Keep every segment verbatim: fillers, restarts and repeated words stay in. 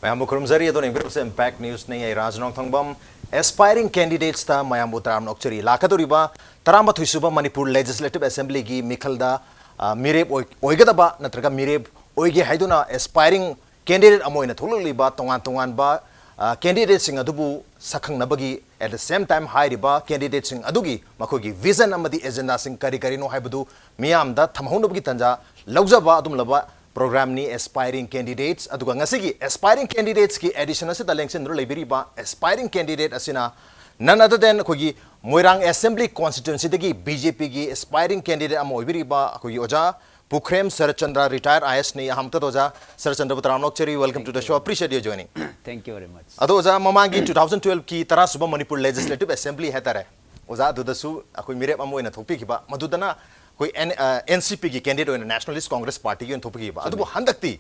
ꯃꯌꯥꯝꯕꯨ ꯈꯨꯔꯨꯝꯖꯔꯤ꯫ ꯑꯗꯣ ꯌꯦꯡꯕꯤꯔꯤꯕꯁꯦ Impact News ꯅꯤ꯫ ꯑꯩ ꯔꯥꯖ ꯅꯣꯡꯊꯣꯡꯕꯝ꯫ Aspiring candidates ꯇ ꯃꯌꯥꯝꯕꯨ ꯇꯔꯥꯝꯅ ꯑꯣꯛꯆꯔꯤ꯫ ꯂꯥꯛꯀꯗꯧꯔꯤꯕ ꯇꯔꯥꯃꯥꯊꯣꯏ ꯁꯨꯕ ꯃꯅꯤꯄꯨꯔ Legislative Assembly ꯒꯤ ꯃꯤꯈꯜꯗ, ꯑ, ꯃꯤꯔꯦꯞ ꯑꯣꯏ-, ꯑꯣꯏꯒꯗꯕ ꯅꯠꯇ꯭ꯔꯒ ꯃꯤꯔꯦꯞ ꯑꯣꯏꯒꯦ ꯍꯥꯏꯗꯨꯅ aspiring candidate ꯑꯃ ꯑꯣꯏꯅ ꯊꯣꯛꯂꯛꯂꯤꯕ ꯇꯣꯉꯥꯟ ꯇꯣꯉꯥꯟꯕ, ꯑ, candidate ꯁꯤꯡ ꯑꯗꯨꯕꯨ ꯁꯛꯈꯪꯅꯕꯒꯤ, at the same time ꯍꯥꯏꯔꯤꯕ candidate ꯁꯤꯡ ꯑꯗꯨꯒꯤ ꯃꯈꯣꯏꯒꯤ vision ꯑꯃꯗꯤ agenda ꯁꯤꯡ ꯀꯔꯤ ꯀꯔꯤꯅꯣ ꯍꯥꯏꯕꯗꯨ ꯃꯤꯌꯥꯝꯗ ꯊꯝꯍꯧꯅꯕꯒꯤ ꯇꯥꯟꯖꯥ ꯂꯧꯖꯕ ꯑꯗꯨꯒꯨꯝꯂꯕ program ꯅꯤ Aspiring Candidates꯫ ꯑꯗꯨꯒ ꯉꯁꯤꯒꯤ Aspiring Candidates ꯀꯤ edition ꯑꯁꯤꯗ ꯂꯦꯡꯁꯤꯟꯗꯨꯅ ꯂꯩꯕꯤꯔꯤꯕ aspiring candidate ꯑꯁꯤꯅ none other than ꯑꯩꯈꯣꯏꯒꯤ ꯃꯣꯏꯔꯥꯡ Assembly Constituency ꯗꯒꯤ B J P ꯒꯤ aspiring candidate ꯑꯃ ꯑꯣꯏꯕꯤꯔꯤꯕ ꯑꯩꯈꯣꯏꯒꯤ ꯑꯣꯖꯥ ꯄꯨꯈ꯭ꯔꯦꯝ Saratchandra, retired I A S ꯅꯤ꯫ ꯑꯍꯥꯟꯕꯗ ꯑꯣꯖꯥ ꯁꯔꯠꯆꯟꯗ꯭ꯔꯕꯨ ꯇꯔꯥꯝꯅ ꯑꯣꯛꯆꯔꯤ꯫ Welcome to the show. Appreciate your joining. Thank you very much. ꯑꯗꯣ ꯑꯣꯖꯥ, ꯃꯃꯥꯡꯒꯤ two thousand twelve ꯀꯤ ꯇꯔꯥ ꯁꯨꯕ ꯃꯅꯤꯄꯨꯔ Legislative Assembly ꯍꯥꯏꯇꯥꯔꯦ, ꯑꯣꯖꯥ, ꯑꯗꯨꯗꯁꯨ ꯑꯩꯈꯣꯏ ꯃꯤꯔꯦꯞ ꯑꯃ ꯑꯣꯏꯅ ꯊꯣꯛꯄꯤꯈꯤꯕ, ꯃꯗꯨꯗꯅ ꯑꯩꯈꯣꯏ N-, ꯑ, N C P ꯒꯤ candidate ꯑꯣꯏꯅ Nationalist Congress Party ꯒꯤ ꯑꯣꯏꯅ ꯊꯣꯛꯄꯤꯈꯤꯕ꯫ ꯑꯗꯨꯕꯨ ꯍꯟꯗꯛꯇꯤ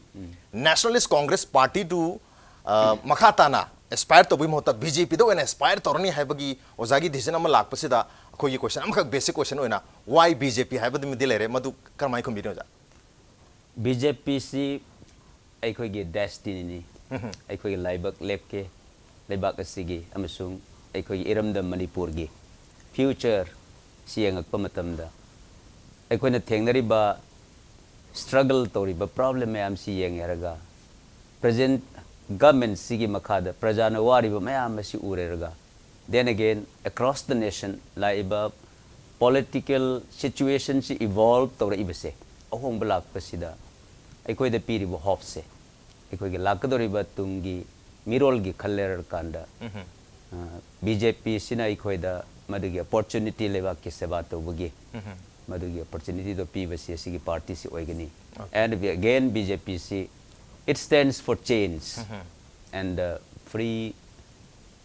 Nationalist Congress Party ꯗꯨ, ꯑ, ꯃꯈꯥ ꯇꯥꯅ aspire ꯇꯧꯕꯒꯤ ꯃꯍꯨꯠꯇ B J P ꯗ ꯑꯣꯏꯅ aspire ꯇꯧꯔꯅꯤ ꯍꯥꯏꯕꯒꯤ ꯑꯣꯖꯥꯒꯤ decision ꯑꯃ ꯂꯥꯛꯄꯁꯤꯗ ꯑꯩꯈꯣꯏꯒꯤ question ꯑꯃꯈꯛ, basic question ꯑꯣꯏꯅ, why B J P ꯍꯥꯏꯕꯗꯨꯃꯗꯤ ꯂꯩꯔꯦ, ꯃꯗꯨ ꯀꯔꯝꯍꯥꯏꯅ ꯈꯨꯝꯕꯤꯅꯤ ꯑꯣꯖꯥ? B J P ꯁꯤ ꯑꯩꯈꯣꯏꯒꯤ destiny ꯅꯤ꯫ ꯑꯩꯈꯣꯏꯒꯤ ꯂꯥꯏꯕꯛ ꯂꯦꯞꯀꯦ, ꯂꯩꯕꯥꯛ ꯑꯁꯤꯒꯤ ꯑꯃꯁꯨꯡ ꯑꯩꯈꯣꯏꯒꯤ ꯏꯔꯝꯗꯝ ꯃꯅꯤꯄꯨꯔꯒꯤ future ꯁꯤ ꯌꯦꯡꯉꯛꯄ ꯃꯇꯝꯗ, ꯑꯩꯈꯣꯏꯅ ꯊꯦꯡꯅꯔꯤꯕ, struggle ꯇꯧꯔꯤꯕ problem ꯃꯌꯥꯝꯁꯤ ꯌꯦꯡꯉꯦ ꯍꯥꯏꯔꯒ, present government ꯁꯤꯒꯤ ꯃꯈꯥꯗ ꯄ꯭ꯔꯖꯥꯅ ꯋꯥꯔꯤꯕ ꯃꯌꯥꯝ ꯑꯁꯤ ꯎꯔꯦꯔꯒ, then again, across the nation ꯂꯥꯛꯏꯕ political situation ꯁꯤ evolve ꯇꯧꯔꯛꯏꯕꯁꯦ, ꯑꯍꯣꯡꯕ ꯂꯥꯛꯄꯁꯤꯗ ꯑꯩꯈꯣꯏꯗ ꯄꯤꯔꯤꯕ hope ꯁꯦ, ꯑꯩꯈꯣꯏꯒꯤ ꯂꯥꯛꯀꯗꯧꯔꯤꯕ ꯇꯨꯡꯒꯤ ꯃꯤꯔꯣꯜꯒꯤ ꯈꯜ ꯂꯩꯔꯀꯥꯟꯗ, ꯑ, B J P ꯁꯤꯅ ꯑꯩꯈꯣꯏꯗ ꯃꯗꯨꯒꯤ opportunity, ꯂꯩꯕꯥꯛꯀꯤ ꯁꯦꯕꯥ ꯇꯧꯕꯒꯤ ꯃꯗꯨꯒꯤ opportunity ꯗꯣ ꯄꯤꯕꯁꯤ ꯑꯁꯤꯒꯤ party ꯁꯤ ꯑꯣꯏꯒꯅꯤ꯫ And we, again, B J P ꯁꯤ, it stands for change and, uh, free,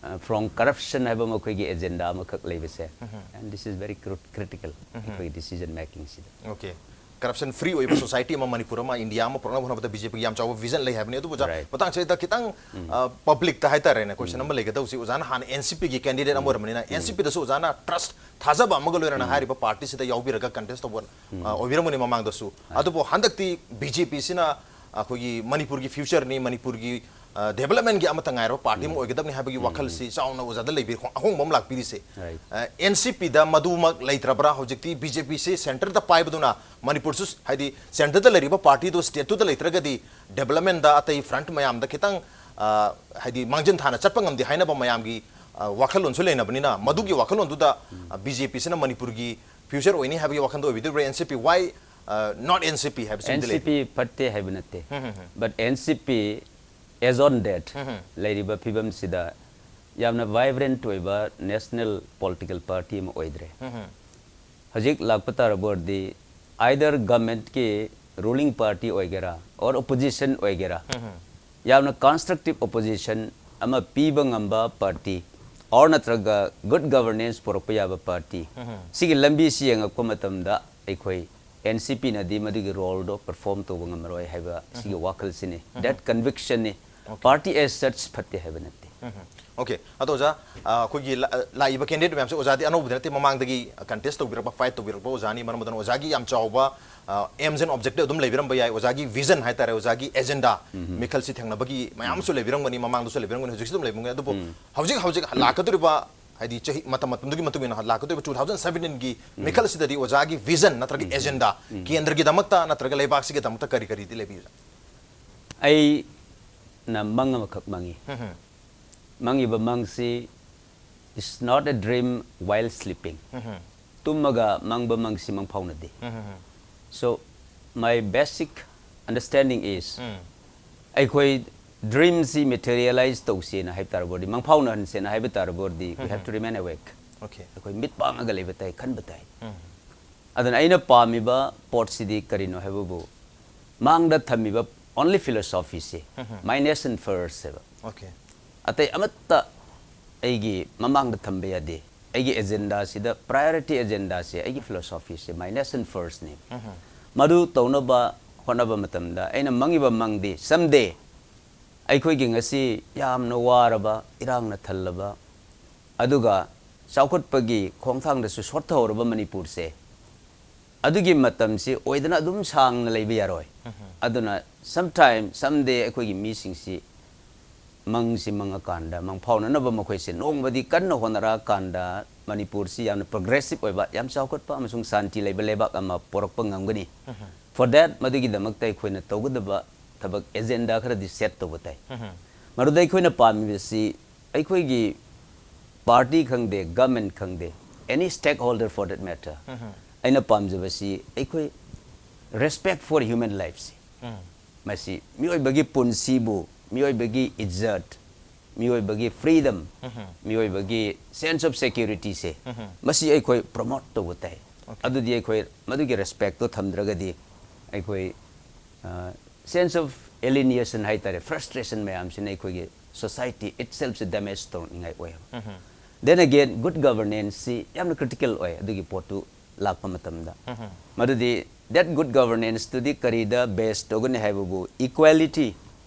uh, from corruption ꯍꯥꯏꯕ ꯃꯈꯣꯏꯒꯤ agenda ꯑꯃꯈꯛ ꯂꯩꯕꯁꯦ꯫ And this is very cru-, critical ꯑꯩꯈꯣꯏꯒꯤ decision making ꯁꯤꯗ꯫ Okay. Corruption free ꯑꯣꯏꯕ society ꯑꯃ, ꯃꯅꯤꯄꯨꯔ ꯑꯃ, ꯏꯟꯗꯤꯌꯥ ꯑꯃ ꯄꯨꯔꯛꯅꯕ ꯍꯣꯠꯅꯕꯗ B J P ꯒꯤ ꯌꯥꯝ ꯆꯥꯎꯕ vision ꯂꯩ ꯍꯥꯏꯕꯅꯤ꯫ ꯑꯗꯨꯕꯨ ꯑꯣꯖꯥ, Right. ꯃꯇꯥꯡꯁꯤꯗ ꯈꯤꯇꯪ, ꯑ, public ꯇ ꯍꯥꯏꯇꯥꯔꯦꯅꯦ, question ꯑꯃ ꯂꯩꯒꯗꯧꯁꯤ꯫ ꯑꯣꯖꯥꯅ ꯍꯥꯟꯅ N C P ꯒꯤ candidate ꯑꯃ ꯑꯣꯏꯔꯕꯅꯤꯅ, N C P ꯗꯁꯨ ꯑꯣꯖꯥꯅ trust, ꯊꯥꯖꯕ ꯑꯃꯒ ꯂꯣꯏꯅꯅ ꯍꯥꯏꯔꯤꯕ party ꯁꯤꯗ ꯌꯥꯎꯕꯤꯔꯒ contest ꯇꯧꯕ, ꯑ, ꯑꯣꯏꯕꯤꯔꯝꯒꯅꯤ ꯃꯃꯥꯡꯗꯁꯨ꯫ ꯑꯗꯨꯕꯨ ꯍꯟꯗꯛꯇꯤ B J P ꯁꯤꯅ ꯑꯩꯈꯣꯏꯒꯤ ꯃꯅꯤꯄꯨꯔꯒꯤ future ꯅꯤ, ꯃꯅꯤꯄꯨꯔꯒꯤ ꯗꯦꯕꯂꯞꯃꯦꯟꯒꯤ ꯑꯃꯠꯇ ꯉꯥꯏꯔꯕ ꯄꯥꯔꯇꯤ ꯑꯃ ꯑꯣꯏꯒꯗꯕꯅꯤ ꯍꯥꯏꯕꯒꯤ ꯋꯥꯈꯜꯁꯤ ꯆꯥꯎꯅ ꯑꯣꯖꯥꯗ ꯂꯩꯕꯤꯔꯤ, ꯑꯍꯣꯡꯕ ꯑꯃ ꯂꯥꯛꯄꯤꯔꯤꯁꯦ꯫ Right. ꯑꯦꯟ ꯁꯤ ꯄꯤꯗ ꯃꯗꯨꯃꯛ ꯂꯩꯇ꯭ꯔꯕ꯭ꯔꯥ? ꯍꯧꯖꯤꯛꯇꯤ ꯕꯤ ꯖꯦ ꯄꯤꯁꯤ ꯁꯦꯟꯇꯔꯗ ꯄꯥꯏꯕꯗꯨꯅ ꯃꯅꯤꯄꯨꯔꯁꯨ, ꯍꯥꯏꯗꯤ ꯁꯦꯟꯇꯔꯗ ꯂꯩꯔꯤꯕ ꯄꯥꯔꯇꯤꯗꯨ ꯁ꯭ꯇꯦꯠꯇꯨꯗ ꯂꯩꯇ꯭ꯔꯒꯗꯤ ꯗꯦꯕꯂꯞꯃꯦꯟꯗ ꯑꯇꯩ ꯐ꯭ꯔꯟꯠ ꯃꯌꯥꯝꯗ ꯈꯤꯇꯪ, ꯑ, ꯍꯥꯏꯗꯤ ꯃꯥꯡꯖꯤꯟ ꯊꯥꯅ ꯆꯠꯄ ꯉꯝꯗꯦ ꯍꯥꯏꯅꯕ ꯃꯌꯥꯝꯒꯤ, ꯑ, ꯋꯥꯈꯜꯂꯣꯟꯁꯨ ꯂꯩꯅꯕꯅꯤꯅ, ꯃꯗꯨꯒꯤ ꯋꯥꯈꯜꯂꯣꯟꯗꯨꯗ ꯕꯤ ꯖꯦ ꯄꯤꯁꯤꯅ ꯃꯅꯤꯄꯨꯔꯒꯤ ꯐ꯭ꯌꯨꯆꯔ ꯑꯣꯏꯅꯤ ꯍꯥꯏꯕꯒꯤ ꯋꯥꯈꯜꯗ ꯑꯣꯏꯕꯤꯗꯣꯏꯕ꯭ꯔꯥ? N C P, why, uh, not N C P ꯍꯥꯏꯕꯁꯤꯃꯗꯤ ꯑꯦꯟ ꯁꯤ ꯄꯤ ꯐꯠꯇꯦ ꯍꯥꯏꯕ ꯅꯠꯇꯦ꯫ But N C P, as on date, ꯂꯩꯔꯤꯕ ꯐꯤꯕꯝꯁꯤꯗ ꯌꯥꯝꯅ vibrant ꯑꯣꯏꯕ national political party ꯑꯃ ꯑꯣꯏꯗ꯭ꯔꯦ꯫ ꯍꯧꯖꯤꯛ ꯂꯥꯛꯄ ꯇꯥꯔꯕ ꯑꯣꯏꯔꯗꯤ either governmentꯀꯤ ruling party ꯑꯣꯏꯒꯦꯔꯥ or opposition ꯑꯣꯏꯒꯦꯔꯥ, ꯌꯥꯝꯅ constructive opposition ꯑꯃ ꯄꯤꯕ ꯉꯝꯕ party or ꯅꯠꯇ꯭ꯔꯒ good governance ꯄꯨꯔꯛꯄ ꯌꯥꯕ party, ꯁꯤꯒꯤ ꯂꯝꯕꯤꯁꯤ ꯌꯦꯡꯉꯛꯄ ꯃꯇꯝꯗ ꯑꯩꯈꯣꯏ N C Pꯅꯗꯤ ꯃꯗꯨꯒꯤ roleꯗꯣ perform ꯇꯧꯕ ꯉꯝꯃꯔꯣꯏ ꯍꯥꯏꯕ ꯁꯤꯒꯤ ꯋꯥꯈꯜꯁꯤꯅꯤ꯫ That convictionꯅꯤ꯫ Party as such ꯐꯠꯇꯦ ꯍꯥꯏꯕ ꯅꯠꯇꯦ꯫ ꯑꯣꯀꯦ, ꯑꯗꯣ ꯑꯣꯖꯥ, ꯑ, ꯑꯩꯈꯣꯏꯒꯤ ꯂꯥ-, ꯂꯥꯛꯏꯕ candidate ꯃꯌꯥꯝꯁꯦ ꯑꯣꯖꯥꯗꯤ ꯑꯅꯧꯕꯗꯤ ꯅꯠꯇꯦ, ꯃꯃꯥꯡꯗꯒꯤ contest ꯇꯧꯕꯤꯔꯛꯄ, fight ꯇꯧꯕꯤꯔꯛꯄ ꯑꯣꯖꯥꯅꯤ꯫ ꯃꯔꯝ ꯑꯗꯨꯅ ꯑꯣꯖꯥꯒꯤ ꯌꯥꯝ ꯆꯥꯎꯕ, ꯑ, aims and objective ꯑꯗꯨꯝ ꯂꯩꯕꯤꯔꯝꯕ ꯌꯥꯏ꯫ ꯑꯣꯖꯥꯒꯤ vision ꯍꯥꯏꯇꯥꯔꯦ, ꯑꯣꯖꯥꯒꯤ agenda, ꯃꯤꯈꯜꯁꯤ ꯊꯦꯡꯅꯕꯒꯤ ꯃꯌꯥꯝꯁꯨ ꯂꯩꯕꯤꯔꯝꯒꯅꯤ, ꯃꯃꯥꯡꯗꯁꯨ ꯂꯩꯕꯤꯔꯝꯒꯅꯤ, ꯍꯧꯖꯤꯛꯁꯨ ꯑꯗꯨꯝ ꯂꯩꯕꯤꯔꯝꯒꯅꯤ꯫ ꯑꯗꯨꯕꯨ ꯍꯧꯖꯤꯛ ꯍꯧꯖꯤꯛ ꯂꯥꯛꯀꯗꯧꯔꯤꯕ, ꯍꯥꯏꯗꯤ ꯆꯍꯤ, ꯃꯇꯝ ꯃꯇꯝꯗꯨꯒꯤ ꯃꯇꯨꯡ ꯏꯟꯅ ꯂꯥꯛꯀꯗꯧꯔꯤꯕ two thousand seventeenꯒꯤ ꯃꯤꯈꯜꯁꯤꯗꯗꯤ ꯑꯣꯖꯥꯒꯤ vision ꯅꯠꯇ꯭ꯔꯒ agenda, ꯀꯦꯟꯗ꯭ꯔꯒꯤꯗꯃꯛꯇ ꯅꯠꯇ꯭ꯔꯒ ꯂꯩꯕꯥꯛꯁꯤꯒꯤꯗꯃꯛꯇ ꯀꯔꯤ ꯀꯔꯤꯗꯤ ꯂꯩꯕꯤꯕ꯭ꯔꯥ? ꯑꯩꯅ ꯃꯪ ꯑꯃꯈꯛ ꯃꯪꯉꯤ꯫ ꯃꯪꯉꯤꯕ ꯃꯪꯁꯤ is not a dream while sleeping. ꯇꯨꯝꯃꯒ ꯃꯪꯕ ꯃꯪꯁꯤ ꯃꯪꯐꯥꯎꯅꯗꯦ꯫ So, my basic understanding is, ꯑꯩꯈꯣꯏ dreamꯁꯤ materialize ꯇꯧꯁꯦꯅ ꯍꯥꯏꯕ ꯇꯥꯔꯕꯗꯤ, ꯃꯪꯐꯥꯎꯅꯍꯟꯁꯦꯅ ꯍꯥꯏꯕ ꯇꯥꯔꯕꯗꯤ, we have to remain awake. Okay. ꯑꯩꯈꯣꯏ ꯃꯤꯠ ꯄꯥꯡꯉꯒ ꯂꯩꯕ ꯇꯥꯏ, ꯈꯟꯕ ꯇꯥꯏ꯫ ꯑꯗꯨꯅ ꯑꯩꯅ ꯄꯥꯝꯃꯤꯕ ꯄꯣꯠꯁꯤꯗꯤ ꯀꯔꯤꯅꯣ ꯍꯥꯏꯕꯕꯨ, ꯃꯥꯡꯗ ꯊꯝꯃꯤꯕ only philosophyꯁꯦ, my nation first ꯍꯥꯏꯕ꯫ Okay. ꯑꯇꯩ ꯑꯃꯠꯇ ꯑꯩꯒꯤ ꯃꯃꯥꯡꯗ ꯊꯝꯕ ꯌꯥꯗꯦ꯫ ꯑꯩꯒꯤ agendaꯁꯤꯗ priority agendaꯁꯦ, ꯑꯩꯒꯤ philosophyꯁꯦ my nation firstꯅꯦ꯫ ꯃꯗꯨ ꯇꯧꯅꯕ ꯍꯣꯠꯅꯕ ꯃꯇꯝꯗ ꯑꯩꯅ ꯃꯪꯉꯤꯕ ꯃꯪꯗꯤ someday ꯑꯩꯈꯣꯏꯒꯤ ꯉꯁꯤ ꯌꯥꯝꯅ ꯋꯥꯔꯕ, ꯏꯔꯥꯡꯅ ꯊꯜꯂꯕ, ꯑꯗꯨꯒ ꯆꯥꯎꯈꯠꯄꯒꯤ ꯈꯣꯡꯊꯥꯡꯗꯁꯨ ꯁꯣꯠꯊꯍꯧꯔꯕ ꯃꯅꯤꯄꯨꯔꯁꯦ, ꯑꯗꯨꯒꯤ ꯃꯇꯝꯁꯤ ꯑꯣꯏꯗꯅ ꯑꯗꯨꯝ ꯁꯥꯡꯅ ꯂꯩꯕ ꯌꯥꯔꯣꯏ꯫ ꯑꯗꯨꯅ sometime, someday ꯑꯩꯈꯣꯏꯒꯤ ꯃꯤꯁꯤꯡꯁꯤ ꯃꯪꯁꯤ ꯃꯪꯉꯀꯥꯟꯗ ꯃꯪ ꯐꯥꯎꯅꯅꯕ ꯃꯈꯣꯏꯁꯦ ꯅꯣꯡꯃꯗꯤ ꯀꯟꯅ ꯍꯣꯠꯅꯔꯛꯑꯀꯥꯟꯗ ꯃꯅꯤꯄꯨꯔꯁꯤ ꯌꯥꯝꯅ ꯄ꯭ꯔꯣꯒ꯭ꯔꯦꯁꯤꯞ ꯑꯣꯏꯕ, ꯌꯥꯝ ꯆꯥꯎꯈꯠꯄ ꯑꯃꯁꯨꯡ ꯁꯥꯟꯇꯤ ꯂꯩꯕ ꯂꯩꯕꯥꯛ ꯑꯃ ꯄꯣꯔꯛꯄ ꯉꯝꯒꯅꯤ꯫ For that, ꯃꯗꯨꯒꯤꯗꯃꯛꯇ ꯑꯩꯈꯣꯏꯅ ꯇꯧꯒꯗꯕ ꯊꯕꯛ, ꯑꯦꯖꯦꯟꯗꯥ ꯈꯔꯗꯤ ꯁꯦꯠ ꯇꯧꯕ ꯇꯥꯏ꯫ ꯃꯗꯨꯗ ꯑꯩꯈꯣꯏꯅ ꯄꯥꯝꯃꯤꯕꯁꯤ ꯑꯩꯈꯣꯏꯒꯤ ꯄꯥꯔꯇꯤ ꯈꯪꯗꯦ, ꯒꯃꯦꯟ ꯈꯪꯗꯦ, any stakeholder for that matter, ꯑꯩꯅ ꯄꯥꯝꯖꯕꯁꯤ ꯑꯩꯈꯣꯏ respect for human life ꯁꯤ, ꯃꯁꯤ ꯃꯤꯑꯣꯏꯕꯒꯤ ꯄꯨꯟꯁꯤꯕꯨ, ꯃꯤꯑꯣꯏꯕꯒꯤ ꯏꯖꯠ, ꯃꯤꯑꯣꯏꯕꯒꯤ ꯐ꯭ꯔꯤꯗꯝ, ꯃꯤꯑꯣꯏꯕꯒꯤ ꯁꯦꯟꯁ ꯑꯣꯐ ꯁꯦꯀ꯭ꯌꯨꯔꯤꯇꯤꯁꯦ, ꯃꯁꯤ ꯑꯩꯈꯣꯏ ꯄ꯭ꯔꯣꯃꯣꯠ ꯇꯧꯕ ꯇꯥꯏ꯫ ꯑꯗꯨꯗꯤ ꯑꯩꯈꯣꯏ ꯃꯗꯨꯒꯤ ꯔꯦꯁꯄꯦꯛꯇꯣ ꯊꯝꯗ꯭ꯔꯒꯗꯤ ꯑꯩꯈꯣꯏ ꯁꯦꯟꯁ ꯑꯣꯐ ꯑꯦꯂꯤꯅꯤꯌꯦꯁꯟ ꯍꯥꯏꯇꯥꯔꯦ, ꯐ꯭ꯔꯁꯇ꯭ꯔꯦꯁꯟ ꯃꯌꯥꯝꯁꯤꯅ ꯑꯩꯈꯣꯏꯒꯤ ꯁꯣꯁꯥꯏꯇꯤ ꯏꯠꯁꯦꯜꯐꯁꯦ ꯗꯦꯃꯦꯖ ꯇꯧꯅꯤꯡꯉꯥꯏ ꯑꯣꯏꯌꯦꯕ꯫ Then again, good governance ꯁꯤ ꯌꯥꯝꯅ ꯀ꯭ꯔꯤꯇꯤꯀꯦꯜ ꯑꯣꯏ ꯑꯗꯨꯒꯤ ꯄꯣꯠꯇꯨ ꯂꯥꯛꯄ ꯃꯇꯝꯗ꯫ ꯃꯗꯨꯗꯤ that good governance ꯇꯨꯗꯤ ꯀꯔꯤꯗ ꯕꯦꯁ ꯇꯧꯒꯅꯤ ꯍꯥꯏꯕꯕꯨ, ꯏꯀ꯭ꯋꯦꯂꯤꯇꯤ,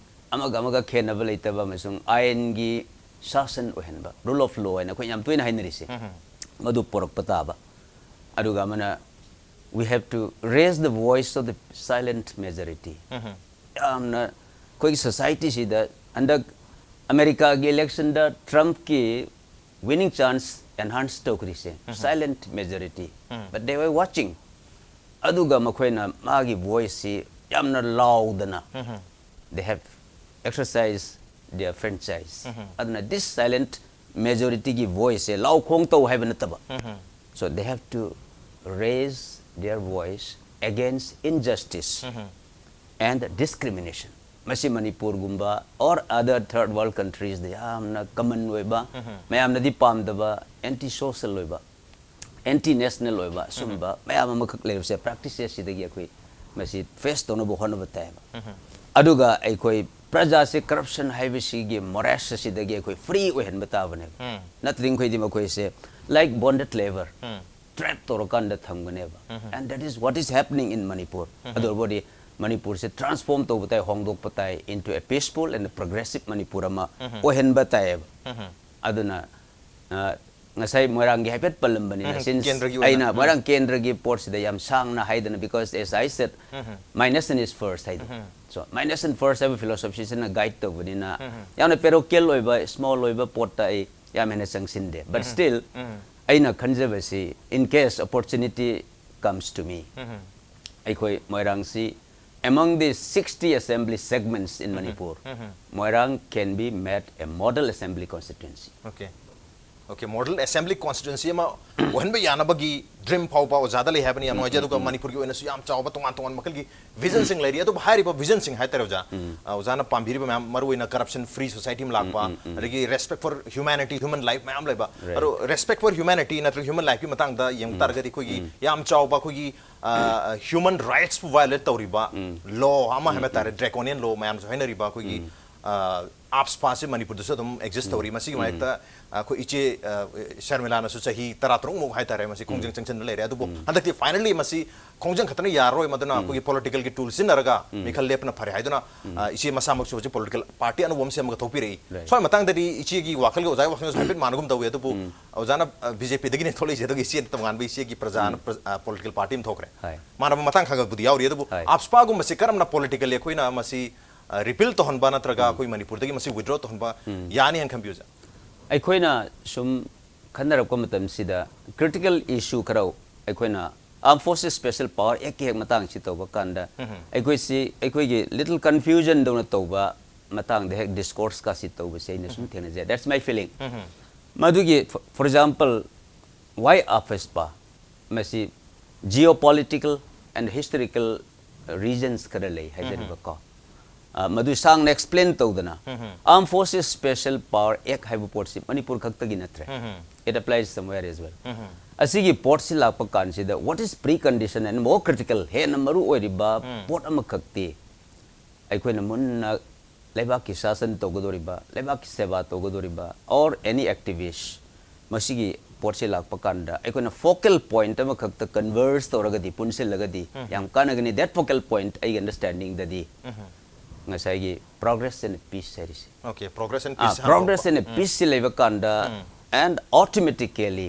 ꯑꯃꯒ ꯑꯃꯒ ꯈꯦꯠꯅꯕ ꯂꯩꯇꯕ ꯑꯃꯁꯨꯡ ꯑꯥꯏꯟꯒꯤ ꯁꯥꯁꯟ ꯑꯣꯏꯍꯟꯕ, ꯔꯨꯜ ꯑꯣꯐ ꯂꯣ ꯍꯥꯏꯅ ꯑꯩꯈꯣꯏ ꯌꯥꯝ ꯇꯣꯏꯅ ꯍꯥꯏꯅꯔꯤꯁꯦ, ꯃꯗꯨ ꯄꯨꯔꯛꯄ ꯇꯥꯕ꯫ ꯑꯗꯨꯒ ꯑꯃꯅ, we have to raise the voice of the silent majority. ꯌꯥꯝꯅ ꯑꯩꯈꯣꯏꯒꯤ ꯁꯣꯁꯥꯏꯇꯤꯁꯤꯗ ꯍꯟꯗꯛ ꯑꯃꯦꯔꯤꯀꯥꯒꯤ ꯏꯂꯦꯛꯁꯟꯗ ꯇ꯭ꯔꯝꯞꯀꯤ ꯋꯤꯅꯤꯡ ꯆꯥꯟꯁ ꯑꯦꯟꯍꯥꯟꯁ ꯇꯧꯈ꯭ꯔꯤꯁꯦ, silent majority. But they were watching. ꯑꯗꯨꯒ ꯃꯈꯣꯏꯅ ꯃꯥꯒꯤ ꯚꯣꯏꯁꯁꯤ ꯌꯥꯝꯅ ꯂꯥꯎꯗꯅ, they have exercised their franchise. ꯑꯗꯨꯅ this silent majorityꯒꯤ ꯚꯣꯏꯁꯁꯦ ꯂꯥꯎ ꯈꯣꯡ ꯇꯧ ꯍꯥꯏꯕ ꯅꯠꯇꯕ, so they have to raise their voice against injustice and discrimination. ꯃꯁꯤ ꯃꯅꯤꯄꯨꯔꯒꯨꯝꯕ or other third world countries ꯗ ꯌꯥꯝꯅ ꯀꯃꯟ ꯑꯣꯏꯕ, ꯃꯌꯥꯝꯅꯗꯤ ꯄꯥꯝꯗꯕ, ꯑꯦꯟꯇꯤ ꯁꯣꯁꯦꯜ ꯑꯣꯏꯕ, ꯑꯦꯟꯇꯤ ꯅꯦꯁꯅꯦꯜ ꯑꯣꯏꯕ, ꯑꯁꯨꯝꯕ ꯃꯌꯥꯝ ꯑꯃꯈꯛ ꯂꯩꯕꯁꯦ, ꯄ꯭ꯔꯦꯛꯇꯤꯁꯦꯁ ꯁꯤꯗꯒꯤ ꯑꯩꯈꯣꯏ ꯃꯁꯤ ꯐꯦꯁ ꯇꯧꯅꯕ ꯍꯣꯠꯅꯕ ꯇꯥꯏꯌꯦꯕ꯫ ꯑꯗꯨꯒ ꯑꯩꯈꯣꯏ ꯄ꯭ꯔꯖꯥꯁꯦ ꯀꯔꯞꯁꯟ ꯍꯥꯏꯕꯁꯤꯒꯤ ꯃꯣꯔꯦꯁ ꯑꯁꯤꯗꯒꯤ ꯑꯩꯈꯣꯏ ꯐ꯭ꯔꯤ ꯑꯣꯏꯍꯟꯕ ꯇꯥꯕꯅꯦꯕ꯫ ꯅꯠꯇ꯭ꯔꯤꯡꯈꯩꯗꯤ ꯃꯈꯣꯏꯁꯦ like bonded labour, ꯇ꯭ꯔꯦꯞ ꯇꯧꯔꯀꯥꯟꯗ ꯊꯝꯒꯅꯦꯕ꯫ And that is what is happening in Manipur. ꯑꯗꯨ ꯑꯣꯏꯔꯕꯗꯤ ꯃꯅꯤꯄꯨꯔꯁꯦ ꯇ꯭ꯔꯥꯟꯁꯐꯣꯔꯝ ꯇꯧꯕ ꯇꯥꯏ, ꯍꯣꯡꯗꯣꯛꯄ ꯇꯥꯏ, into a peaceful and progressive Manipur ꯑꯃ ꯑꯣꯏꯍꯟꯕ ꯇꯥꯏꯌꯦꯕ꯫ ꯑꯗꯨꯅ, ꯑ, ꯉꯁꯥꯏ ꯃꯣꯏꯔꯥꯡꯒꯤ ꯍꯥꯏꯐꯦꯠ ꯄꯜꯂꯝꯕꯅꯤꯅ, ꯎꯝ, since ꯀꯦꯟꯗ꯭ꯔꯒꯤ ꯑꯣꯏꯅ꯫ ꯑꯩꯅ ꯎꯝ꯫ ꯃꯣꯏꯔꯥꯡ ꯀꯦꯟꯗ꯭ꯔꯒꯤ ꯄꯣꯠꯁꯤꯗ ꯌꯥꯝ ꯁꯥꯡꯅ ꯍꯥꯏꯗꯅ, because as I said, um. my nation is first ꯍꯥꯏꯗꯣ꯫ ꯎꯝ꯫ So my nation first ꯍꯥꯏꯕ philosophyꯁꯤꯅ guide ꯇꯧꯕꯅꯤꯅ, ꯎꯝ꯫ ꯌꯥꯝꯅ parochial ꯑꯣꯏꯕ, small ꯑꯣꯏꯕ ꯄꯣꯠꯇ ꯑꯩ ꯌꯥꯝ ꯍꯦꯟꯅ ꯆꯪꯁꯤꯟꯗꯦ, but ꯎꯝ꯫ still ꯎꯝ꯫ ꯑꯩꯅ ꯈꯟꯖꯕꯁꯤ, in case opportunity comes to me, ꯎꯝ꯫ ꯑꯩꯈꯣꯏ ꯃꯣꯏꯔꯥꯡꯁꯤ, among the sixty assembly segments in Manipur, um. Moirang can be made a model assembly constituency. Okay. Okay, model assembly constituency ꯑꯃ ꯑꯣꯏꯍꯟꯕ ꯌꯥꯅꯕꯒꯤ dream ꯐꯥꯎꯕ ꯑꯣꯖꯥꯗ ꯂꯩ ꯍꯥꯏꯕꯅꯤ꯫ ꯌꯥꯝ ꯅꯨꯡꯉꯥꯏꯖꯩ꯫ ꯑꯗꯨꯒ ꯃꯅꯤꯄꯨꯔꯒꯤ ꯑꯣꯏꯅꯁꯨ ꯌꯥꯝ ꯆꯥꯎꯕ ꯇꯣꯉꯥꯟ ꯇꯣꯉꯥꯟꯕ ꯃꯈꯜꯒꯤ visionꯁꯤꯡ ꯂꯩꯔꯤ꯫ ꯑꯗꯨꯕꯨ ꯍꯥꯏꯔꯤꯕ visionꯁꯤꯡ ꯍꯥꯏꯇꯥꯔꯦ ꯑꯣꯖꯥ, ꯑ, ꯑꯣꯖꯥꯅ ꯄꯥꯝꯕꯤꯔꯤꯕ ꯃꯌꯥꯝ, ꯃꯔꯨꯑꯣꯏꯅ corruption free society ꯑꯃ ꯂꯥꯛꯄ, ꯑꯗꯒꯤ respect for humanity, human life ꯃꯌꯥꯝ ꯂꯩꯕ꯫ Right. ꯑꯗꯣ respect for humanity ꯅꯠꯇ꯭ꯔꯒ human lifeꯀꯤ ꯃꯇꯥꯡꯗ ꯌꯦꯡꯕ ꯇꯥꯔꯒꯗꯤ, ꯑꯩꯈꯣꯏꯒꯤ ꯌꯥꯝ ꯆꯥꯎꯕ ꯑꯩꯈꯣꯏꯒꯤ, ꯑ, human rightsꯄꯨ violate ꯇꯧꯔꯤꯕ law ꯑꯃ ꯍꯥꯏꯕ ꯇꯥꯔꯦ, draconian law ꯃꯌꯥꯝꯁꯨ ꯍꯥꯏꯅꯔꯤꯕ ꯑꯩꯈꯣꯏꯒꯤ, ꯑ, AFSPAꯁꯦ ꯃꯅꯤꯄꯨꯔꯗꯁꯨ ꯑꯗꯨꯝ exist ꯇꯧꯔꯤ꯫ ꯃꯁꯤꯒꯤ ꯃꯥꯌꯣꯛꯇ ꯑꯩꯈꯣꯏ ꯏꯆꯦ, ꯑ, ꯁꯔꯃꯤꯂꯥꯅꯁꯨ ꯆꯍꯤ ꯇꯔꯥꯇꯔꯨꯛꯃꯨꯛ ꯍꯥꯏꯇꯥꯔꯦ ꯃꯁꯤ ꯈꯣꯡꯖꯪ ꯆꯪꯁꯤꯟꯗꯨꯅ ꯂꯩꯔꯦ꯫ ꯑꯗꯨꯕꯨ ꯍꯟꯗꯛꯇꯤ finally ꯃꯁꯤ ꯈꯣꯡꯖꯪ ꯈꯛꯇꯅ ꯌꯥꯔꯔꯣꯏ, ꯃꯗꯨꯅ ꯑꯩꯈꯣꯏꯒꯤ politicalꯒꯤ tool ꯁꯤꯖꯤꯟꯅꯔꯒ ꯃꯤꯈꯜ ꯂꯦꯞꯄꯅ ꯐꯔꯦ ꯍꯥꯏꯗꯨꯅ, ꯑ, ꯏꯆꯦ ꯃꯁꯥꯃꯛꯁꯨ ꯍꯧꯖꯤꯛ political party ꯑꯅꯧꯕ ꯑꯃ ꯁꯦꯝꯃꯒ ꯊꯣꯛꯄꯤꯔꯛꯏ꯫ Right. ꯁ꯭ꯋꯥꯏ ꯃꯇꯥꯡꯗꯗꯤ ꯏꯆꯦꯒꯤ ꯋꯥꯈꯜꯒ ꯑꯣꯖꯥꯒꯤ ꯋꯥꯈꯜꯒꯁꯨ ꯍꯥꯏꯐꯦꯠ ꯃꯥꯟꯅꯒꯨꯝ ꯇꯧꯋꯤ꯫ ꯑꯗꯨꯕꯨ ꯑꯣꯖꯥꯅ, ꯑ, BJPꯗꯒꯤꯅꯦ ꯊꯣꯛꯂꯛꯏꯁꯦ, ꯑꯗꯨꯒ ꯏꯆꯦꯅ ꯇꯣꯉꯥꯟꯕ ꯏꯆꯦꯒꯤ ꯄ꯭ꯔꯖꯥꯅ ꯄ꯭ꯔ-, ꯑ, political party ꯑꯃ ꯊꯣꯛꯈ꯭ꯔꯦ꯫ ꯍꯣꯏ꯫ ꯃꯥꯟꯅꯕ ꯃꯇꯥꯡ ꯈꯔ ꯈꯔꯕꯨꯗꯤ ꯌꯥꯎꯔꯤ꯫ ꯑꯗꯨꯕꯨ ꯍꯣꯏ꯫ AFSPAꯒꯨꯝꯕꯁꯤ ꯀꯔꯝꯅ politically ꯑꯩꯈꯣꯏꯅ ꯃꯁꯤ, ꯑ, repeal ꯇꯧꯍꯟꯕ ꯅꯠꯇ꯭ꯔꯒ ꯑꯩꯈꯣꯏ ꯃꯅꯤꯄꯨꯔꯗꯒꯤ ꯃꯁꯤ withdraw ꯇꯧꯍꯟꯕ ꯌꯥꯅꯤ ꯍꯥꯏꯅ ꯈꯟꯕꯤꯌꯨ ꯑꯣꯖꯥ? ꯑꯩꯈꯣꯏꯅ ꯁꯨꯝ ꯈꯟꯅꯔꯛꯄ ꯃꯇꯝꯁꯤꯗ, critical issue ꯈꯔ ꯑꯩꯈꯣꯏꯅ Armed Forces Special Power Actꯀꯤ ꯍꯦꯛ ꯃꯇꯥꯡꯁꯤ ꯇꯧꯕ ꯀꯥꯟꯗ, ꯑꯩꯈꯣꯏꯁꯤ, ꯑꯩꯈꯣꯏꯒꯤ little confusionꯗꯧꯅ ꯇꯧꯕ ꯃꯇꯥꯡꯗ ꯍꯦꯛ discourseꯀꯥꯁꯤ ꯇꯧꯕꯁꯦ ꯑꯩꯅ ꯁꯨꯝ ꯊꯦꯡꯅꯖꯩ꯫ That's my feeling. ꯃꯗꯨꯒꯤ, for, for example, why AFSPA? ꯃꯁꯤ geopolitical and historical reasons ꯈꯔ ꯂꯩ ꯍꯥꯏꯖꯔꯤꯕꯀꯣ꯫ ꯑ, ꯃꯗꯨ ꯁꯥꯡꯅ explain ꯇꯧꯗꯅ, Armed Forces Special Power Act ꯍꯥꯏꯕ ꯄꯣꯠꯁꯤ ꯃꯅꯤꯄꯨꯔ ꯈꯛꯇꯒꯤ ꯅꯠꯇ꯭ꯔꯦ꯫ It applies somewhere as well. ꯑꯁꯤꯒꯤ ꯄꯣꯠꯁꯤ ꯂꯥꯛꯄ ꯀꯥꯟꯁꯤꯗ, what is precondition and more critical, ꯍꯦꯟꯅ ꯃꯔꯨ ꯑꯣꯏꯔꯤꯕ ꯄꯣꯠ ꯑꯃꯈꯛꯇꯤ, ꯑꯩꯈꯣꯏꯅ ꯃꯨꯟꯅ ꯂꯩꯕꯥꯛꯀꯤ ꯁꯥꯁꯟ ꯇꯧꯒꯗꯧꯔꯤꯕ, ꯂꯩꯕꯥꯛꯀꯤ ꯁꯦꯕꯥ ꯇꯧꯒꯗꯧꯔꯤꯕ, or any activist, ꯃꯁꯤꯒꯤ ꯄꯣꯠꯁꯤ ꯂꯥꯛꯄ ꯀꯥꯟꯗ ꯑꯩꯈꯣꯏꯅ focal point ꯑꯃꯈꯛꯇ converge ꯇꯧꯔꯒꯗꯤ, ꯄꯨꯟꯁꯤꯜꯂꯒꯗꯤ ꯌꯥꯝ ꯀꯥꯟꯅꯒꯅꯤ꯫ That focal point ꯑꯩꯒꯤ understandingꯗꯗꯤ ꯉꯁꯥꯏꯒꯤ progress and peace ꯍꯥꯏꯔꯤꯁꯦ꯫ Okay, progress and ah, peace progress ꯍꯟꯗꯣꯛꯄ꯫ and peaceꯁꯤ ꯂꯩꯕ ꯀꯥꯟꯗ, and automatically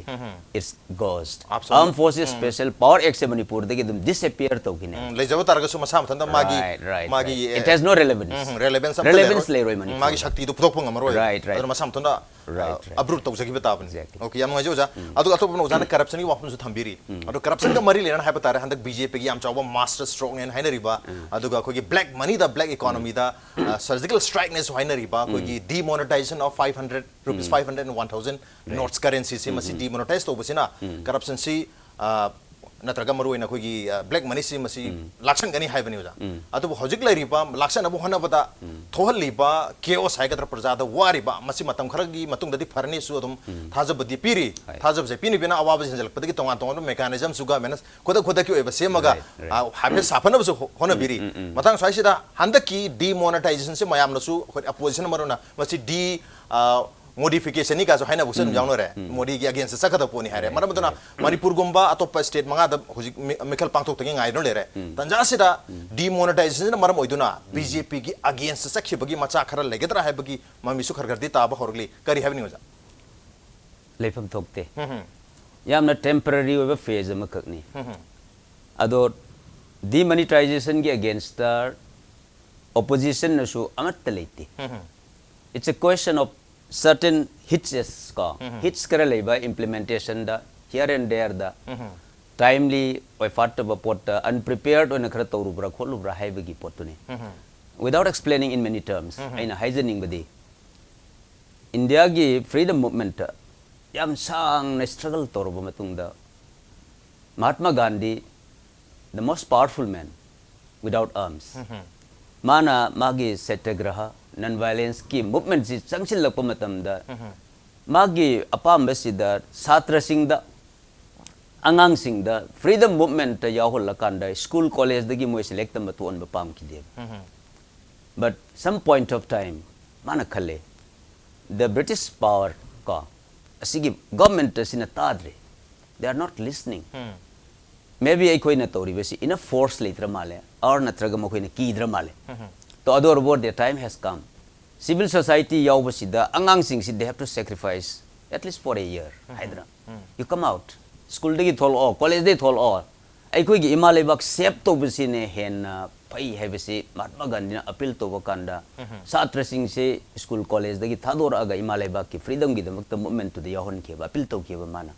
it's ghost. Absolutely. Armed Forces Special Power Act ꯁꯦ ꯃꯅꯤꯄꯨꯔꯗꯒꯤ ꯑꯗꯨꯝ disappear ꯇꯧꯈꯤꯅꯦ. ꯎꯝ, ꯂꯩꯖꯕ ꯇꯥꯔꯒꯁꯨ ꯃꯁꯥ ꯃꯊꯟꯇ ꯃꯥꯒꯤ Right, right, ꯃꯥꯒꯤ right. It has no relevance. Um, relevance ꯑꯝꯇ Relevance ꯂꯩꯔꯣꯏ. ꯂꯩꯔꯣꯏ ꯎꯝ, ꯃꯅꯤꯄꯨꯔ. ꯃꯥꯒꯤ ꯁꯛꯇꯤꯗꯨ ꯐꯨꯗꯣꯛꯄ ꯉꯝꯃꯔꯣꯏ. Right, right. ꯑꯗꯨꯅ ꯃꯁꯥ ꯃꯊꯟꯇ Right, right. ꯑꯞꯔꯨꯠ ꯇꯧꯖꯈꯤꯕ ꯇꯥꯕꯅꯤ. Exactly. Okay, ꯌꯥꯝ ꯅꯨꯡꯉꯥꯏꯖꯩ ꯑꯣꯖꯥ. ꯑꯗꯨꯒ ꯑꯇꯣꯞꯄ ꯑꯣꯖꯥꯅ corruption ꯒꯤ ꯋꯥꯐꯝꯁꯨ ꯊꯝꯕꯤꯔꯤ. ꯑꯗꯣ corruption ꯒ ꯃꯔꯤ ꯂꯩꯅꯅ ꯍꯥꯏꯕ ꯇꯥꯔꯦ, ꯍꯟꯗꯛ BJP ꯒꯤ ꯌꯥꯝ ꯆꯥꯎꯕ master stroke ꯅꯦꯅ ꯍꯥꯏꯅꯔꯤꯕ, ꯑꯗꯨꯒ ꯑꯩꯈꯣꯏꯒꯤ black money ꯗ, black economy ꯗ, ꯑ, surgical strike ꯅꯦꯁꯨ ꯍꯥꯏꯅꯔꯤꯕ, ꯑꯩꯈꯣꯏꯒꯤ demonetization of five hundred rupees, five hundred and one thousand notes currency ꯁꯤ ꯃꯁꯤ demonetize ꯇꯧꯕꯁꯤꯅ corruption ꯁꯤ, ꯑ, ꯅꯠꯇ꯭ꯔꯒ ꯃꯔꯨꯑꯣꯏꯅ ꯑꯩꯈꯣꯏꯒꯤ, ꯑ, black money ꯁꯤ ꯃꯁꯤ ꯂꯥꯛꯁꯟꯒꯅꯤ ꯍꯥꯏꯕꯅꯤ ꯑꯣꯖꯥ꯫ ꯑꯗꯨꯕꯨ ꯍꯧꯖꯤꯛ ꯂꯩꯔꯤꯕ ꯂꯥꯛꯁꯟꯅꯕ ꯍꯣꯠꯅꯕꯗ ꯊꯣꯛꯍꯜꯂꯤꯕ chaos ꯍꯥꯏꯒꯗ꯭ꯔꯥ, ꯄ꯭ꯔꯖꯥꯗ ꯋꯥꯔꯤꯕ, ꯃꯁꯤ ꯃꯇꯝ ꯈꯔꯒꯤ ꯃꯇꯨꯡꯗꯗꯤ ꯐꯔꯅꯤꯁꯨ ꯑꯗꯨꯝ ꯊꯥꯖꯕꯗꯤ ꯄꯤꯔꯤ꯫ ꯍꯣꯏ. ꯊꯥꯖꯕꯁꯦ ꯄꯤꯔꯤꯕꯅ ꯑꯋꯥꯕꯁꯦ ꯍꯦꯟꯖꯜꯂꯛꯄꯗꯒꯤ ꯇꯣꯉꯥꯟ ꯇꯣꯉꯥꯟꯕ mechanism ꯁꯨ government ꯅ ꯈꯨꯗꯛ ꯈꯨꯗꯛꯀꯤ ꯑꯣꯏꯕ ꯁꯦꯝꯃꯒ, Right, right. ꯑ, ꯍꯥꯏꯐꯦꯠ ꯁꯥꯐꯅꯕꯁꯨ ꯍꯣ-, ꯍꯣꯠꯅꯕꯤꯔꯤ꯫ ꯃꯇꯥꯡ ꯁ꯭ꯋꯥꯏꯁꯤꯗ ꯍꯟꯗꯛꯀꯤ demonetization ꯁꯦ ꯃꯌꯥꯝꯅꯁꯨ ꯑꯩꯈꯣꯏ opposition ꯅ ꯃꯔꯨ ꯑꯣꯏꯅ ꯃꯁꯤ de, ꯑ, modification ꯅꯤ ꯀꯥꯏꯁꯨ ꯍꯥꯏꯅꯕꯁꯨ ꯑꯗꯨꯝ ꯌꯥꯎꯅꯔꯦ꯫ ꯃꯣꯗꯤꯒꯤ against ꯆꯠꯀꯗꯕ ꯄꯣꯠꯅꯤ ꯍꯥꯏꯔꯦ꯫ ꯃꯔꯝ ꯑꯗꯨꯅ ꯃꯅꯤꯄꯨꯔꯒꯨꯝꯕ ꯑꯇꯣꯞꯄ state ꯃꯉꯥꯗ ꯍꯧꯖꯤꯛ ꯃꯤ-, ꯃꯤꯈꯜ ꯄꯥꯡꯊꯣꯛꯇꯒꯤ ꯉꯥꯏꯗꯨꯅ ꯂꯩꯔꯦ꯫ ꯇꯥꯟꯖꯥꯁꯤꯗ demonetization ꯁꯤꯅ ꯃꯔꯝ ꯑꯣꯏꯗꯨꯅ BJP ꯒꯤ against ꯆꯠꯈꯤꯕꯒꯤ ꯃꯆꯥ ꯈꯔ ꯂꯩꯒꯗ꯭ꯔꯥ ꯍꯥꯏꯕꯒꯤ ꯃꯃꯤꯁꯨ ꯈꯔ ꯈꯔꯗꯤ ꯇꯥꯕ ꯍꯧꯔꯛꯂꯤ꯫ ꯀꯔꯤ ꯍꯥꯏꯕꯅꯤ ꯑꯣꯖꯥ? ꯂꯩꯐꯝ ꯊꯣꯛꯇꯦ꯫ ꯌꯥꯝꯅ temporary ꯑꯣꯏꯕ phase ꯑꯃꯈꯛꯅꯤ꯫ ꯑꯗꯣ demonetization ꯒꯤ against ꯇ opposition ꯅꯁꯨ ꯑꯃꯠꯇ ꯂꯩꯇꯦ꯫ It's a question of certain hitches ꯀꯣ, hitch ꯈꯔ ꯂꯩꯕ implementation the, here and there the, timely ꯑꯣꯏꯐꯥꯠꯇꯕ ꯄꯣꯠꯇ unprepared ꯑꯣꯏꯅ ꯈꯔ ꯇꯧꯔꯨꯕ꯭ꯔꯥ ꯈꯣꯠꯂꯨꯕ꯭ꯔꯥ ꯍꯥꯏꯕꯒꯤ ꯄꯣꯠꯇꯨꯅꯤ꯫ Without explaining in many terms, ꯑꯩꯅ ꯍꯥꯏꯖꯅꯤꯡꯕꯗꯤ, ꯏꯟꯗꯤꯌꯥꯒꯤ freedom movement ꯇ ꯌꯥꯝ ꯁꯥꯡꯅ struggle ꯇꯧꯔꯕ ꯃꯇꯨꯡꯗ, Mahatma Gandhi, the most powerful man without arms, ꯃꯥꯅ ꯃꯥꯒꯤ ꯁꯇ꯭ꯌꯒ꯭ꯔꯍ, non violence ꯀꯤ movement ꯁꯤ ꯆꯪꯁꯤꯜꯂꯛꯄ ꯃꯇꯝꯗ, ꯃꯥꯒꯤ ꯑꯄꯥꯝꯕꯁꯤꯗ ꯁꯥꯇ꯭ꯔꯁꯤꯡꯗ, ꯑꯉꯥꯡꯁꯤꯡꯗ freedom movement ꯇ ꯌꯥꯎꯍꯜꯂꯀꯥꯟꯗ school college ꯗꯒꯤ ꯃꯣꯏ select ꯇꯝꯕ ꯊꯣꯛꯍꯟꯕ ꯄꯥꯝꯈꯤꯗꯦꯕ꯫ But some point of time, ꯃꯥꯅ ꯈꯜꯂꯦ, the British power ꯀꯣ, ꯑꯁꯤꯒꯤ government ꯑꯁꯤꯅ ꯇꯥꯗ꯭ꯔꯦ, they are not listening. Maybe ꯑꯩꯈꯣꯏꯅ ꯇꯧꯔꯤꯕꯁꯤ enough force ꯂꯩꯇ꯭ꯔ ꯃꯥꯜꯂꯦ, or ꯅꯠꯇ꯭ꯔꯒ ꯃꯈꯣꯏꯅ ꯀꯤꯗ꯭ꯔ ꯃꯥꯜꯂꯦ꯫ ꯇꯣ ꯑꯗꯨ ꯑꯣꯏꯔꯕꯣ, the time has come. Civil society ꯌꯥꯎꯕꯁꯤꯗ ꯑꯉꯥꯡꯁꯤꯡꯁꯤ they have to sacrifice at least for a year ꯍꯥꯏꯗꯅ, you come out, ꯁ꯭ꯀꯨꯜꯗꯒꯤ ꯊꯣꯛꯂꯛꯑꯣ, ꯀꯣꯂꯦꯖꯇꯒꯤ ꯊꯣꯛꯂꯛꯑꯣ, ꯑꯩꯈꯣꯏꯒꯤ ꯏꯃꯥ ꯂꯩꯕꯥꯛ ꯁꯦꯞ ꯇꯧꯕꯁꯤꯅ ꯍꯦꯟꯅ ꯐꯩ ꯍꯥꯏꯕꯁꯤ ꯃꯍꯥꯠꯃꯥ ꯒꯥꯟꯙꯤꯅ ꯑꯄꯤꯜ ꯇꯧꯕ ꯀꯥꯟꯗ ꯁꯥꯇ꯭ꯔꯁꯤꯡꯁꯤ ꯁ꯭ꯀꯨꯜ ꯀꯣꯂꯦꯖꯇꯒꯤ ꯊꯥꯗꯣꯔꯛꯑꯒ ꯏꯃꯥ ꯂꯩꯕꯥꯛꯀꯤ ꯐ꯭ꯔꯤꯗꯝꯒꯤꯗꯃꯛꯇ ꯃꯨꯞꯃꯦꯟꯇꯨꯗ ꯌꯥꯎꯍꯟꯈꯤꯕ, ꯑꯄꯤꯜ ꯇꯧꯈꯤꯕ ꯃꯥꯅ꯫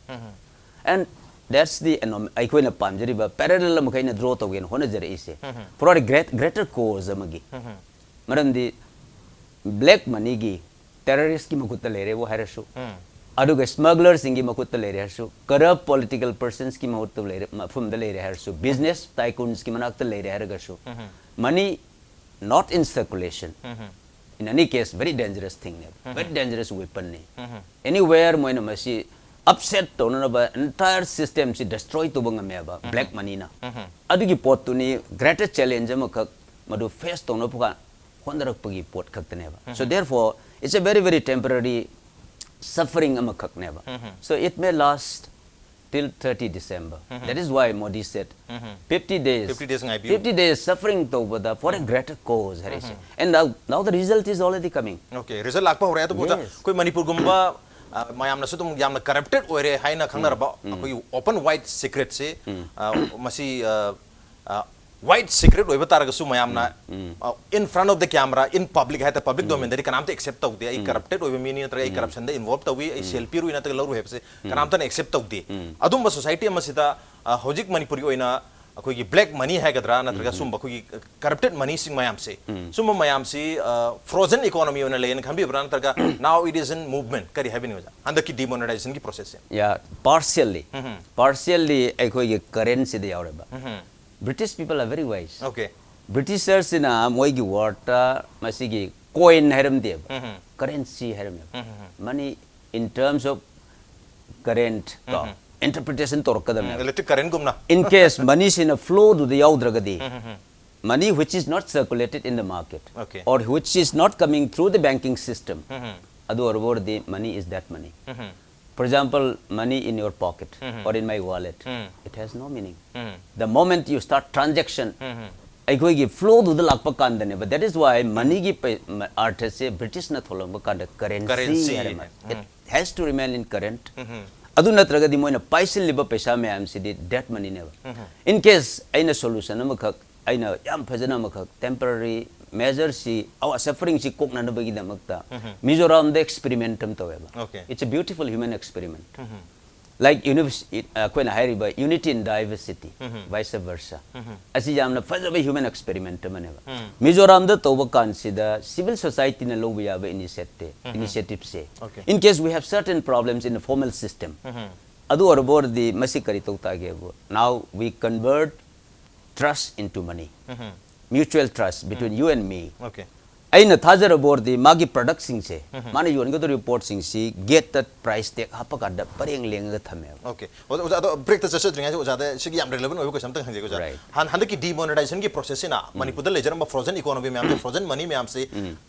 And that's the enorm- ꯑꯩꯈꯣꯏꯅ ꯄꯥꯝꯖꯔꯤꯕ ꯄꯦꯔꯦꯂꯦꯜ ꯑꯃꯈꯛ ꯑꯩꯅ ꯗ꯭ꯔꯣ ꯇꯧꯒꯦꯅ ꯍꯣꯠꯅꯖꯔꯛꯏꯁꯦ꯫ For a great- greater cause ꯑꯃꯒꯤ꯫ ꯃꯔꯝꯗꯤ ꯕ꯭ꯂꯦꯛ ꯃꯅꯤꯒꯤ ꯇꯦꯔꯣꯔꯤꯁꯀꯤ ꯃꯈꯨꯠꯇ ꯂꯩꯔꯦꯕꯨ ꯍꯥꯏꯔꯁꯨ, ꯑꯗꯨꯒ ꯁ꯭ꯃꯒꯂꯔꯁꯤꯡꯒꯤ ꯃꯈꯨꯠꯇ ꯂꯩꯔꯦ ꯍꯥꯏꯔꯁꯨ, ꯀꯔꯞ ꯄꯣꯂꯤꯇꯤꯀꯦꯜ ꯄꯔꯁꯟꯁꯀꯤ ꯃꯍꯨꯠꯇ ꯂꯩꯔꯦ, ꯃꯐꯝꯗ ꯂꯩꯔꯦ ꯍꯥꯏꯔꯁꯨ, ꯕꯤꯖꯤꯅꯦꯁ ꯇꯥꯏꯀꯨꯟꯁꯀꯤ ꯃꯅꯥꯛꯇ ꯂꯩꯔꯦ ꯍꯥꯏꯔꯒꯁꯨ, money not in circulation, in any case, very dangerous thing ꯅꯦꯕ, very dangerous weapon ꯅꯤ꯫ Anywhere ꯃꯣꯏꯅ ꯃꯁꯤ ꯑꯞꯁꯦꯠ ꯇꯧꯅꯅꯕ entire system ꯁꯤ destroy ꯇꯧꯕ ꯉꯝꯃꯦꯕ ꯕ꯭ꯂꯦꯛ ꯃꯅꯤꯅ꯫ ꯑꯗꯨꯒꯤ ꯄꯣꯠꯇꯨꯅꯤ greater challenge ꯑꯃꯈꯛ ꯃꯗꯨ ꯐꯦꯁ ꯇꯧꯅꯕ ꯍꯣꯠꯅꯔꯛꯄꯒꯤ ꯄꯣꯠ ꯈꯛꯇꯅꯦꯕ꯫ So therefore, it's a very, very temporary suffering ꯑꯃꯈꯛꯅꯦꯕ꯫ So it may last till thirty December. That is why Modi said, fifty days, Fifty days ꯉꯥꯏꯕꯤꯌꯨ꯫ fifty days suffering ꯇꯧꯕꯗ for a greater cause ꯍꯥꯏꯔꯤꯁꯦ꯫ And now, now the result is already coming. Okay, result ꯂꯥꯛꯄ ꯍꯧꯔꯦ꯫ ꯑꯗꯨꯕꯨ ꯑꯣꯖꯥ, Yes. ꯑꯩꯈꯣꯏ ꯃꯅꯤꯄꯨꯔꯒꯨꯝꯕ, ꯑ, ꯃꯌꯥꯝꯅꯁꯨ ꯑꯗꯨꯝ ꯌꯥꯝꯅ ꯀꯔꯞꯇꯦꯠ ꯑꯣꯏꯔꯦ ꯍꯥꯏꯅ ꯈꯪꯅꯔꯕ ꯑꯩꯈꯣꯏꯒꯤ open white secret ꯁꯤ, ꯑ, ꯃꯁꯤ, ꯑ, ꯑ, white secret ꯑꯣꯏꯕ ꯇꯥꯔꯒꯁꯨ ꯃꯌꯥꯝꯅ, ꯑ, in front of the camera, in public ꯍꯥꯏꯇꯥꯔꯦ, ꯄꯕ꯭ꯂꯤꯛ ꯗꯣꯃꯦꯟꯗꯗꯤ ꯀꯅꯥꯝꯇ ꯑꯦꯛꯁꯦꯞ ꯇꯧꯗꯦ꯫ "ꯑꯩ ꯀꯔꯞꯇꯦꯠ ꯑꯣꯏꯕ ꯃꯤꯅꯤ", ꯅꯠꯇ꯭ꯔꯒ "ꯑꯩ ꯀꯔꯞꯁꯟꯗ ꯏꯟꯚꯣꯜꯕ ꯇꯧꯏ, ꯑꯩ ꯁꯦꯜ ꯄꯤꯔꯨꯏ ꯅꯠꯇ꯭ꯔꯒ ꯂꯧꯔꯨꯏ" ꯍꯥꯏꯕꯁꯦ ꯀꯅꯥꯝꯇꯅ ꯑꯦꯛꯁꯦꯞ ꯇꯧꯗꯦ꯫ ꯑꯗꯨꯝꯕ ꯁꯣꯁꯥꯏꯇꯤ ꯑꯃꯁꯤꯗ, ꯑ, ꯍꯧꯖꯤꯛ ꯃꯅꯤꯄꯨꯔꯒꯤ ꯑꯣꯏꯅ ꯑꯩꯈꯣꯏꯒꯤ ꯕ꯭ꯂꯦꯛ ꯃꯅꯤ ꯍꯥꯏꯒꯗ꯭ꯔꯥ, ꯅꯠꯇ꯭ꯔꯒ ꯁꯨꯝꯕ ꯑꯩꯈꯣꯏꯒꯤ ꯀꯔꯞꯇꯦꯠ ꯃꯅꯤꯁꯤꯡ ꯃꯌꯥꯝꯁꯦ, ꯁꯨꯝꯕ ꯃꯌꯥꯝꯁꯤ, ꯑ, frozen economy ꯑꯣꯏꯅ ꯂꯩꯌꯦꯅ ꯈꯟꯕꯤꯕ꯭ꯔꯥ, ꯅꯠꯇ꯭ꯔꯒ now it is in movement? ꯀꯔꯤ ꯍꯥꯏꯕꯤꯅꯤꯡꯕ, ꯍꯟꯗꯛꯀꯤ ꯗꯤꯃꯣꯅꯤꯇꯥꯏꯖꯦꯁꯟꯒꯤ ꯄ꯭ꯔꯣꯁꯦꯁꯁꯦ? Yeah, partially. Partially ꯑꯩꯈꯣꯏꯒꯤ ꯀꯔꯦꯟꯁꯤꯗ ꯌꯥꯎꯔꯦꯕ꯫ British people are very wise. Okay. ꯕ꯭ꯔꯤꯇꯤꯁꯔꯁꯤꯅ ꯃꯣꯏꯒꯤ ꯋꯥꯔꯗꯇ ꯃꯁꯤꯒꯤ ꯀꯣꯏꯟ ꯍꯥꯏꯔꯝꯗꯦꯕ, ꯀꯔꯦꯟꯁꯤ ꯍꯥꯏꯔꯝꯃꯦꯕ꯫ Money in terms of current ꯀꯣ, interpretation ꯇꯧꯔꯛꯀꯗꯕꯅꯦꯕ꯫ Electric current ꯒꯨꯝꯅ꯫ In case ꯃꯅꯤꯁꯤꯅ ꯐ꯭ꯂꯣꯗꯨꯗ ꯌꯥꯎꯗ꯭ꯔꯒꯗꯤ, money which is not circulated in the market Okay. or which is not coming through the banking system, ꯑꯗꯨ ꯑꯣꯏꯔꯕ ꯑꯣꯏꯔꯗꯤ money is that money. For example, money in your pocket or in my wallet, it has no meaning. The moment you start transaction, ꯑꯩꯈꯣꯏꯒꯤ flow ꯗꯨꯗ ꯂꯥꯛꯄ ꯀꯥꯟꯗꯅꯦꯕ꯫ That is why money ꯒꯤ ꯑꯔꯊꯁꯦ ꯕ꯭ꯔꯤꯇꯤꯁꯅ ꯊꯣꯛꯂꯛꯄ ꯀꯥꯟꯗ currency ꯍꯥꯏꯔꯝꯃꯦ꯫ It has to remain in current. ꯑꯗꯨ ꯅꯠꯇ꯭ꯔꯒꯗꯤ ꯃꯣꯏꯅ ꯄꯥꯏꯁꯤꯜꯂꯤꯕ ꯄꯩꯁꯥ ꯃꯌꯥꯝꯁꯤꯗꯤ dead money ꯅꯦꯕ꯫ In case ꯑꯩꯅ solution ꯑꯃꯈꯛ, ꯑꯩꯅ ꯌꯥꯝ ꯐꯖꯅ ꯑꯃꯈꯛ temporary measure ꯁꯤ, ꯑꯋꯥ suffering ꯁꯤ ꯀꯣꯛꯅꯅꯕꯒꯤꯗꯃꯛꯇ ꯃꯤꯖꯣꯔꯥꯝꯗ experiment ꯑꯃ ꯇꯧꯋꯦꯕ꯫ Okay. It's a beautiful human experiment. Like univers- ꯑꯩꯈꯣꯏꯅ ꯍꯥꯏꯔꯤꯕ unity in diversity, vice versa꯫ ꯑꯁꯤ ꯌꯥꯝꯅ ꯐꯖꯕ human experiment ꯑꯃꯅꯦꯕ꯫ ꯃꯤꯖꯣꯔꯥꯝꯗ ꯇꯧꯕ ꯀꯥꯟꯁꯤꯗ civil society ꯅ ꯂꯧꯕ ꯌꯥꯕ initiative, initiative say, Okay. in case we have certain problems in the formal system, ꯑꯗꯨ ꯑꯣꯏꯔꯕ ꯑꯣꯏꯔꯗꯤ ꯃꯁꯤ ꯀꯔꯤ ꯇꯧ ꯇꯥꯒꯦꯕꯨ, now we convert trust into money, mutual trust between you and me. Okay. ꯑꯩꯅ ꯊꯥꯖꯔꯕ ꯑꯣꯏꯔꯗꯤ ꯃꯥꯒꯤ product ꯁꯤꯡꯁꯦ, ꯃꯥꯅ ꯌꯣꯟꯒꯗꯧꯔꯤꯕ ꯄꯣꯠꯁꯤꯡꯁꯤ gate ꯇ price tag ꯍꯥꯞꯄ ꯀꯥꯟꯗ ꯄꯔꯦꯡ ꯂꯦꯡꯉꯒ ꯊꯝꯃꯦꯕ꯫ Okay. ꯑꯣꯖꯥ, ꯑꯗꯣ break ꯇ ꯆꯠꯆꯗ꯭ꯔꯤꯉꯩꯗ ꯑꯣꯖꯥꯗ ꯁꯤꯒꯤ ꯌꯥꯝ relevant ꯑꯣꯏꯕ question ꯑꯝꯇꯪ ꯍꯪꯖꯒꯦ ꯑꯣꯖꯥ꯫ Right. ꯍꯥꯟ- ꯍꯟꯗꯛꯀꯤ demonetization ꯒꯤ process ꯁꯤꯅ ꯃꯅꯤꯄꯨꯔꯗ ꯂꯩꯖꯔꯝꯕ frozen economy ꯃꯌꯥꯝꯁꯦ, frozen money ꯃꯌꯥꯝꯁꯦ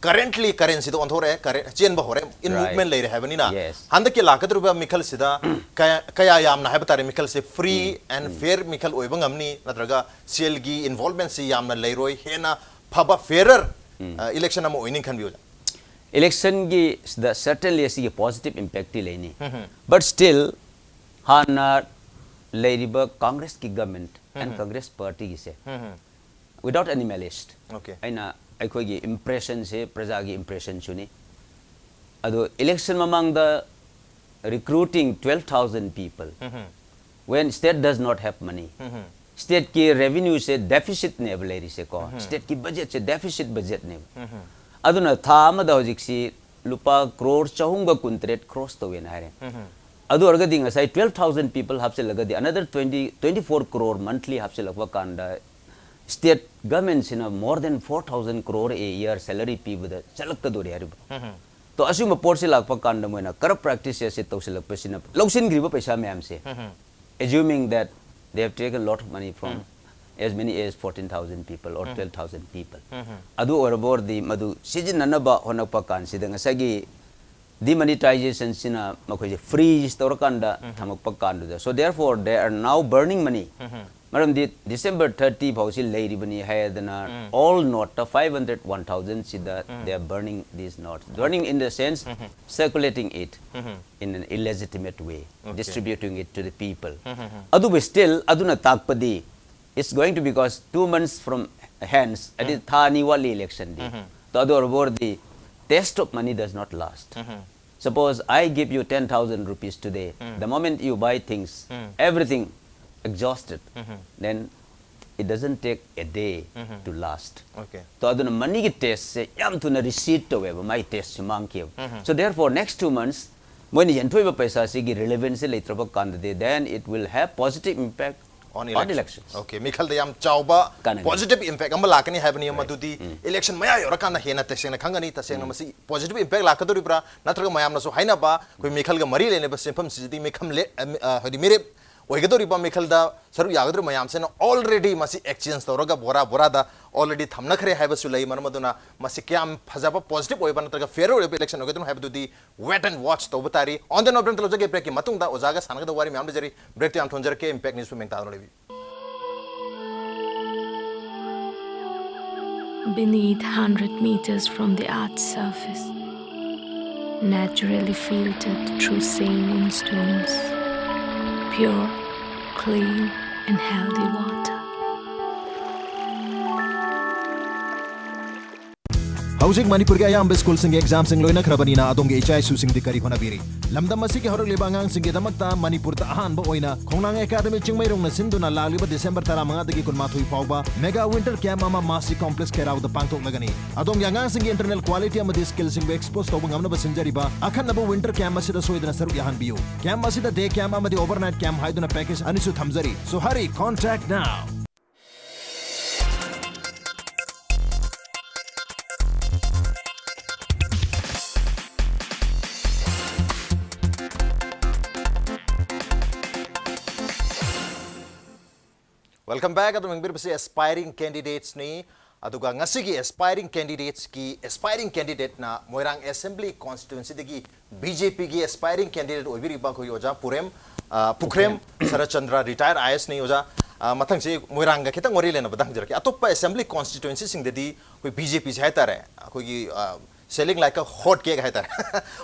currently currency ꯗ ꯑꯣꯟꯊꯣꯔꯛꯑꯦ, current- ꯆꯦꯟꯕ ꯍꯧꯔꯦ, in Right. movement ꯂꯩꯔꯦ ꯍꯥꯏꯕꯅꯤꯅ꯫ Yes. ꯍꯟꯗꯛꯀꯤ ꯂꯥꯛꯀꯗꯧꯔꯤꯕ ꯃꯤꯈꯜꯁꯤꯗ ꯀꯌꯥ ꯀꯌꯥ ꯌꯥꯝꯅ ꯍꯥꯏꯕ ꯇꯥꯔꯦ ꯃꯤꯈꯜꯁꯦ free and fair ꯃꯤꯈꯜ ꯑꯣꯏꯕ ꯉꯝꯅꯤ, ꯅꯠꯇ꯭ꯔꯒ ꯁꯦꯜꯒꯤ involvement ꯁꯤ ꯌꯥꯝꯅ ꯂꯩꯔꯣꯏ, ꯍꯦꯟꯅ ꯐꯕ fairer election ꯑꯃ ꯑꯣꯏꯅꯤ ꯈꯟꯕꯤꯌꯨ ꯑꯣꯖꯥ? Election ꯒꯤ ꯁꯤꯗ certainly ꯑꯁꯤꯒꯤ positive impact ꯇꯤ ꯂꯩꯅꯤ꯫ But still ꯍꯥꯟꯅ ꯂꯩꯔꯤꯕ Congress ꯀꯤ government and Congress party ꯒꯤꯁꯦ, without any malice, Okay. ꯑꯩꯅ ꯑꯩꯈꯣꯏꯒꯤ impression ꯁꯦ, ꯄ꯭ꯔꯖꯥꯒꯤ impression ꯁꯨꯅꯤ꯫ ꯑꯗꯣ election ꯃꯃꯥꯡꯗ recruiting twelve thousand people when state does not have money, state ꯀꯤ revenue ꯁꯦ deficit ꯅꯦꯕ ꯂꯩꯔꯤꯁꯦꯀꯣ, state ꯀꯤ budget ꯁꯦ deficit budget ꯅꯦꯕ꯫ ꯑꯗꯨꯅ ꯊꯥ ꯑꯃꯗ ꯍꯧꯖꯤꯛꯁꯤ ꯂꯨꯄꯥ ꯀ꯭ꯔꯣꯔ ꯆꯍꯨꯝꯒ ꯀꯨꯟꯇꯔꯦꯠ cross ꯇꯧꯋꯦꯅ ꯍꯥꯏꯔꯦ꯫ ꯑꯗꯨ ꯑꯣꯏꯔꯒꯗꯤ ꯉꯁꯥꯏ twelve thousand people ꯍꯥꯞꯆꯤꯜꯂꯒꯗꯤ another twenty, twenty four crore monthly ꯍꯥꯞꯆꯤꯜꯂꯛꯄ ꯀꯥꯟꯗ state government ꯁꯤꯅ more than four thousand crore a year salary ꯄꯤꯕꯗ ꯆꯠꯂꯛꯀꯗꯣꯔꯤ ꯍꯥꯏꯔꯤꯕ꯫ ꯇꯣ ꯑꯁꯤꯒꯨꯝꯕ ꯄꯣꯠꯁꯤ ꯂꯥꯛꯄ ꯀꯥꯟꯗ ꯃꯣꯏꯅ corrupt practices ꯁꯦ ꯇꯧꯁꯤꯜꯂꯛꯄꯁꯤꯅ ꯂꯧꯁꯤꯟꯈ꯭ꯔꯤꯕ ꯄꯩꯁꯥ ꯃꯌꯥꯝꯁꯦ, assuming that they have taken lot of money from as many as fourteen thousand people or twelve thousand people, ꯑꯗꯨ ꯑꯣꯏꯔꯕ ꯑꯣꯏꯔꯗꯤ ꯃꯗꯨ ꯁꯤꯖꯤꯟꯅꯅꯕ ꯍꯣꯠꯅꯔꯛꯄ ꯀꯥꯟꯁꯤꯗ ꯉꯁꯥꯏꯒꯤ demonetization ꯁꯤꯅ ꯃꯈꯣꯏꯁꯦ freeze ꯇꯧꯔꯀꯥꯟꯗ ꯊꯝꯃꯛꯄ ꯀꯥꯟꯗꯨꯗ, so therefore they are now burning money ꯃꯔꯝꯗꯤ December thirty ꯐꯥꯎꯁꯤ ꯂꯩꯔꯤꯕꯅꯤ ꯍꯥꯏꯗꯅ, all note five hundred, one thousand ꯁꯤꯗ they are burning these notes. Burning in the sense, circulating it in an illegitimate way, distributing it to the people. ꯑꯗꯨꯕꯨ still ꯑꯗꯨꯅ ꯇꯥꯛꯄꯗꯤ, it's going to be, because two months from hence, ꯑꯗꯤ ꯊꯥ ꯑꯅꯤ ꯋꯥꯠꯂꯤ election ꯗꯤ. ꯇꯣ ꯑꯗꯨ ꯑꯣꯏꯔꯕꯗꯤ, taste of money does not last. Suppose I give you ten thousand rupees today, the moment you buy things, everything exhausted, then it doesn't take a day to last. Okay. ꯇꯣ ꯑꯗꯨꯅ money ꯒꯤ taste ꯁꯦ ꯌꯥꯝ ꯊꯨꯅ recede ꯇꯧꯋꯦꯕ, ꯃꯥꯒꯤ taste ꯁꯦ ꯃꯥꯡꯈꯤꯑꯕ. So therefore, next two months ꯃꯣꯏꯅ ꯌꯦꯟꯊꯣꯛꯏꯕ ꯄꯩꯁꯥꯁꯤꯒꯤ relevance ꯁꯦ ꯂꯩꯇ꯭ꯔꯕ ꯀꯥꯟꯗꯗꯤ, then it will have positive impact On on election. Elections. Okay, ꯃꯤꯈꯜꯗ ꯌꯥꯝ ꯆꯥꯎꯕ ꯀꯥꯟꯅꯒꯅꯤ. Positive impact ꯑꯃ ꯂꯥꯛꯀꯅꯤ ꯍꯥꯏꯕꯅꯤ, ꯃꯗꯨꯗꯤ election ꯃꯌꯥ ꯌꯧꯔꯀꯥꯟꯗ ꯍꯦꯟꯅ ꯇꯁꯦꯡꯅ ꯈꯪꯒꯅꯤ. ꯇꯁꯦꯡꯅ ꯃꯁꯤ positive impact ꯂꯥꯛꯀꯗꯧꯔꯤꯕ꯭ꯔꯥ, ꯅꯠꯇ꯭ꯔꯒ ꯃꯌꯥꯝꯅꯁꯨ ꯍꯥꯏꯅꯕ ꯑꯩꯈꯣꯏ ꯃꯤꯈꯜꯒ ꯃꯔꯤ ꯂꯩꯅꯕ ꯁꯦꯟꯐꯝꯁꯤꯗꯤ ꯃꯤꯈꯝ ꯂꯦ-, ꯑ, ꯃꯤ-, ꯑ, ꯍꯥꯏꯗꯤ ꯃꯤꯔꯦꯞ ꯑꯣꯏꯒꯗꯧꯔꯤꯕ ꯃꯤꯈꯜꯗ ꯁꯔꯨꯛ ꯌꯥꯒꯗꯧꯔꯤꯕ ꯃꯌꯥꯝꯁꯤꯅ already ꯃꯁꯤ exchange ꯇꯧꯔꯒ ꯕꯣꯔꯥ ꯕꯣꯔꯥꯗ already ꯊꯝꯅꯈ꯭ꯔꯦ ꯍꯥꯏꯕꯁꯨ ꯂꯩ꯫ ꯃꯔꯝ ꯑꯗꯨꯅ ꯃꯁꯤ ꯀꯌꯥꯝ ꯐꯖꯕ positive ꯑꯣꯏꯕ ꯅꯠꯇ꯭ꯔꯒ fair ꯑꯣꯏꯕ election ꯑꯣꯏꯒꯗꯣꯏꯅꯣ ꯍꯥꯏꯕꯗꯨꯗꯤ wait and watch ꯇꯧꯕ ꯇꯥꯔꯤ꯫ On the note, break ꯂꯧꯖꯒꯦ꯫ Break ꯀꯤ ꯃꯇꯨꯡꯗ ꯑꯣꯖꯥꯒ ꯁꯥꯟꯅꯒꯗꯕ ꯋꯥꯔꯤ ꯃꯌꯥꯝ ꯂꯩꯖꯔꯤ꯫ Break ꯇꯨ ꯌꯥꯝ ꯊꯣꯟꯖꯔꯛꯀꯦ꯫ Impact News ꯄꯨ ꯃꯦꯡ ꯇꯥꯗꯨꯅ ꯂꯩꯕꯤꯌꯨ꯫ Beneath hundred meters from the earth's surface, naturally filtered through sand and stones, pure, clean, and healthy water. ꯍꯧꯖꯤꯛ ꯃꯅꯤꯄꯨꯔꯒꯤ ꯑꯌꯥꯝꯕ ꯁ꯭ꯀꯨꯜꯁꯤꯡꯒꯤ ꯑꯦꯛꯖꯥꯝꯁꯤꯡ ꯂꯣꯏꯅꯈ꯭ꯔꯕꯅꯤꯅ ꯑꯗꯣꯝꯒꯤ ꯏꯆꯥ ꯏꯁꯨꯁꯤꯡꯗꯤ ꯀꯔꯤ ꯍꯣꯠꯅꯕꯤꯔꯤ? ꯂꯝꯗꯝ ꯑꯁꯤꯒꯤ ꯍꯧꯔꯛꯂꯤꯕ ꯑꯉꯥꯡꯁꯤꯡꯒꯤꯗꯃꯛꯇ ꯃꯅꯤꯄꯨꯔꯗ ꯑꯍꯥꯟꯕ ꯑꯣꯏꯅ ꯈꯣꯡꯅꯥꯡ ꯑꯦꯀꯥꯗꯃꯤ ꯆꯤꯡꯃꯩꯔꯣꯡꯅ ꯁꯤꯟꯗꯨꯅ ꯂꯥꯛꯂꯤꯕ December ꯇꯔꯥꯃꯉꯥꯗꯒꯤ ꯀꯨꯟꯃꯥꯊꯣꯏ ꯐꯥꯎꯕ mega winter camp ꯑꯃ ꯃꯥꯁꯤ complex ꯈꯦꯔꯥꯎꯗ ꯄꯥꯡꯊꯣꯛꯂꯒꯅꯤ꯫ ꯑꯗꯣꯝꯒꯤ ꯑꯉꯥꯡꯁꯤꯡꯒꯤ internal quality ꯑꯃꯗꯤ skillꯁꯤꯡꯕꯨ expose ꯇꯧꯕ ꯉꯝꯅꯕ ꯁꯤꯟꯖꯔꯤꯕ ꯑꯈꯟꯅꯕ winter camp ꯑꯁꯤꯗ ꯁꯣꯏꯗꯅ ꯁꯔꯨꯛ ꯌꯥꯍꯟꯕꯤꯌꯨ꯫ Camp ꯑꯁꯤꯗ day camp ꯑꯃꯗꯤ overnight camp ꯍꯥꯏꯗꯨꯅ package ꯑꯅꯤꯁꯨ ꯊꯝꯖꯔꯤ꯫ So hurry, contact now. Welcome back. ꯑꯗꯨꯝ ꯌꯦꯡꯕꯤꯔꯤꯕꯁꯤ Aspiring Candidatesꯅꯤ꯫ ꯑꯗꯨꯒ ꯉꯁꯤꯒꯤ Aspiring Candidatesꯀꯤ aspiring candidateꯅ ꯃꯣꯏꯔꯥꯡ Assembly Constituencyꯗꯒꯤ BJPꯒꯤ aspiring candidate ꯑꯣꯏꯕꯤꯔꯤꯕ ꯑꯩꯈꯣꯏꯒꯤ ꯑꯣꯖꯥ ꯄꯨꯔꯦꯝ, ꯑ, ꯄꯨꯈ꯭ꯔꯦꯝ ꯁꯔꯠꯆꯟꯗ꯭ꯔ, retired IASꯅꯤ꯫ ꯑꯣꯖꯥ, ꯑ, ꯃꯊꯪꯁꯤ ꯃꯣꯏꯔꯥꯡꯒ ꯈꯤꯇꯪ ꯋꯥꯔꯤ ꯂꯩꯅꯕꯗ ꯍꯪꯖꯔꯛꯀꯦ꯫ ꯑꯇꯣꯞꯄ assembly constituencyꯁꯤꯡꯗꯗꯤ ꯑꯩꯈꯣꯏ BJPꯁꯦ ꯍꯥꯏꯇꯥꯔꯦ, ꯑꯩꯈꯣꯏꯒꯤ, ꯑ, selling like a hot cake ꯍꯥꯏꯇꯥꯔꯦ꯫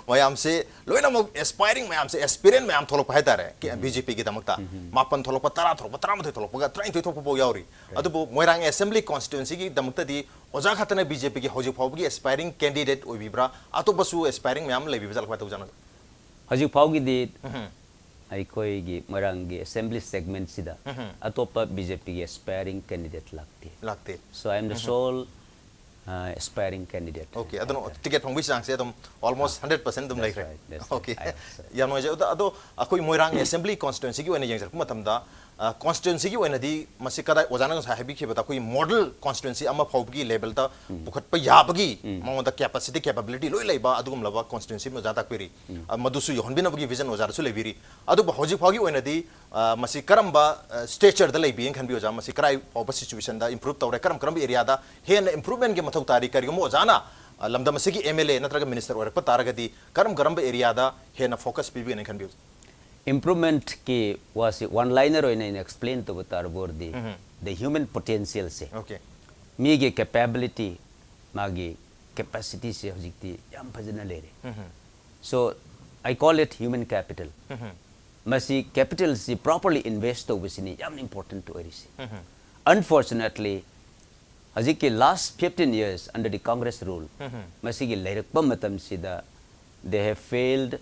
ꯃꯌꯥꯝꯁꯦ ꯂꯣꯏꯅꯃꯛ aspiring ꯃꯌꯥꯝꯁꯦ, aspirant ꯃꯌꯥꯝ ꯊꯣꯛꯂꯛꯄ ꯍꯥꯏꯇꯥꯔꯦ, ꯎꯝ꯫ BJPꯒꯤꯗꯃꯛꯇ꯫ ꯎꯝ꯫ ꯃꯥꯄꯟ ꯊꯣꯛꯂꯛꯄ, ꯇꯔꯥ ꯊꯣꯛꯂꯛꯄ, ꯇꯔꯥꯃꯥꯊꯣꯏ ꯊꯣꯛꯂꯛꯄꯒ ꯇꯔꯥꯅꯤꯊꯣꯏ ꯊꯣꯛꯄ ꯐꯥꯎ ꯌꯥꯎꯔꯤ꯫ Right. ꯑꯗꯨꯕꯨ ꯃꯣꯏꯔꯥꯡ assembly constituencyꯒꯤꯗꯃꯛꯇꯗꯤ ꯑꯣꯖꯥ ꯈꯛꯇꯅ BJPꯒꯤ ꯍꯧꯖꯤꯛ ꯐꯥꯎꯕꯒꯤ aspiring candidate ꯑꯣꯏꯕꯤꯕ꯭ꯔꯥ? ꯑꯇꯣꯞꯄꯁꯨ aspiring ꯃꯌꯥꯝ ꯂꯩꯕꯤꯕ ꯖꯥꯠꯂ? ꯀꯃꯥꯏꯅ ꯇꯧꯖꯥꯠꯅꯣ? ꯍꯧꯖꯤꯛ ꯐꯥꯎꯒꯤꯗꯤ ꯎꯝ꯫ ꯑꯩꯈꯣꯏꯒꯤ ꯃꯣꯏꯔꯥꯡꯒꯤ assembly segmentꯁꯤꯗ ꯎꯝ꯫ ꯑꯇꯣꯞꯄ BJPꯒꯤ aspiring candidate ꯂꯥꯛꯇꯦ꯫ ꯂꯥꯛꯇꯦ꯫ So I am the um. Sole, uh, aspiring candidate. Okay, ꯑꯗꯨꯅ ꯍꯥꯏꯇꯥꯔꯦ꯫ Ticket ꯐꯪꯕꯒꯤ ꯆꯥꯡꯁꯦ ꯑꯗꯨꯝ almost ꯑꯥ꯫ Hundred percent ꯑꯗꯨꯝ That's ꯂꯩꯈ꯭ꯔꯦ꯫ Right, that's right. Okay. I accept. ꯌꯥꯝ ꯅꯨꯡꯉꯥꯏꯖꯩ꯫ ꯑꯗꯣ, ꯑꯗꯣ ꯑꯩꯈꯣꯏ ꯃꯣꯏꯔꯥꯡ assembly constituencyꯒꯤ ꯑꯣꯏꯅ ꯌꯦꯡꯖꯔꯛꯄ ꯃꯇꯝꯗ, ꯑ, constituencyꯒꯤ ꯑꯣꯏꯅꯗꯤ ꯃꯁꯤ ꯀꯗꯥꯏ, ꯑꯣꯖꯥꯅ ꯉꯁꯥꯏ ꯍꯥꯏꯕꯤꯈꯤꯕꯗ ꯑꯩꯈꯣꯏꯒꯤ model constituency ꯑꯃ ꯐꯥꯎꯕꯒꯤ levelꯗ ꯎꯝ꯫ ꯄꯨꯈꯠꯄ ꯌꯥꯕꯒꯤ ꯎꯝ꯫ ꯃꯉꯣꯟꯗ capacity, capability ꯂꯣꯏ ꯂꯩꯕ ꯑꯗꯨꯒꯨꯝꯂꯕ constituency ꯑꯃ ꯑꯣꯖꯥ ꯇꯥꯛꯄꯤꯔꯤ꯫ ꯎꯝ꯫ ꯑ, ꯃꯗꯨꯁꯨ ꯌꯧꯍꯟꯕꯤꯅꯕꯒꯤ vision ꯑꯣꯖꯥꯗꯁꯨ ꯂꯩꯕꯤꯔꯤ꯫ ꯑꯗꯨꯕꯨ ꯍꯧꯖꯤꯛ ꯐꯥꯎꯒꯤ ꯑꯣꯏꯅꯗꯤ, ꯑ, ꯃꯁꯤ ꯀꯔꯝꯕ, ꯑ, statureꯗ ꯂꯩꯕꯤꯅ ꯈꯟꯕꯤ ꯑꯣꯖꯥ? ꯃꯁꯤ ꯀꯔꯥꯏ ꯐꯥꯎꯕ situationꯗ improve ꯇꯧꯔꯦ? ꯀꯔꯝ ꯀꯔꯝꯕ areaꯗ ꯍꯦꯟꯅ improvementꯒꯤ ꯃꯊꯧ ꯇꯥꯔꯤ? ꯀꯔꯤꯒꯨꯝꯕ ꯑꯣꯖꯥꯅ, ꯑ, ꯂꯝꯗꯝ ꯑꯁꯤꯒꯤ MLA ꯅꯠꯇ꯭ꯔꯒ minister ꯑꯣꯏꯔꯛꯄ ꯇꯥꯔꯒꯗꯤ ꯀꯔꯝ ꯀꯔꯝꯕ areaꯗ ꯍꯦꯟꯅ focus ꯄꯤꯕꯤꯒꯅꯤ ꯈꯟꯕꯤ ꯑꯣꯖꯥ? Improvementꯀꯤ ꯋꯥꯁꯤ one liner ꯑꯣꯏꯅ ꯑꯩꯅ explain ꯇꯧꯕ ꯇꯥꯔꯕ ꯑꯣꯏꯔꯗꯤ, ꯎꯝ꯫ The human potentialꯁꯦ, Okay. ꯃꯤꯒꯤ capability, ꯃꯥꯒꯤ capacityꯁꯦ ꯍꯧꯖꯤꯛꯇꯤ ꯌꯥꯝ ꯐꯖꯅ ꯂꯩꯔꯦ꯫ ꯎꯝ꯫ So, I call it human capital. ꯎꯝ꯫ ꯃꯁꯤ capitalꯁꯤ properly invest ꯇꯧꯕꯁꯤꯅꯤ ꯌꯥꯝ important ꯑꯣꯏꯔꯤꯁꯤ꯫ ꯎꯝ꯫ Unfortunately, ꯍꯧꯖꯤꯛꯀꯤ last fifteen years under the Congress rule, ꯎꯝ꯫ ꯃꯁꯤꯒꯤ ꯂꯩꯔꯛꯄ ꯃꯇꯝꯁꯤꯗ they have failed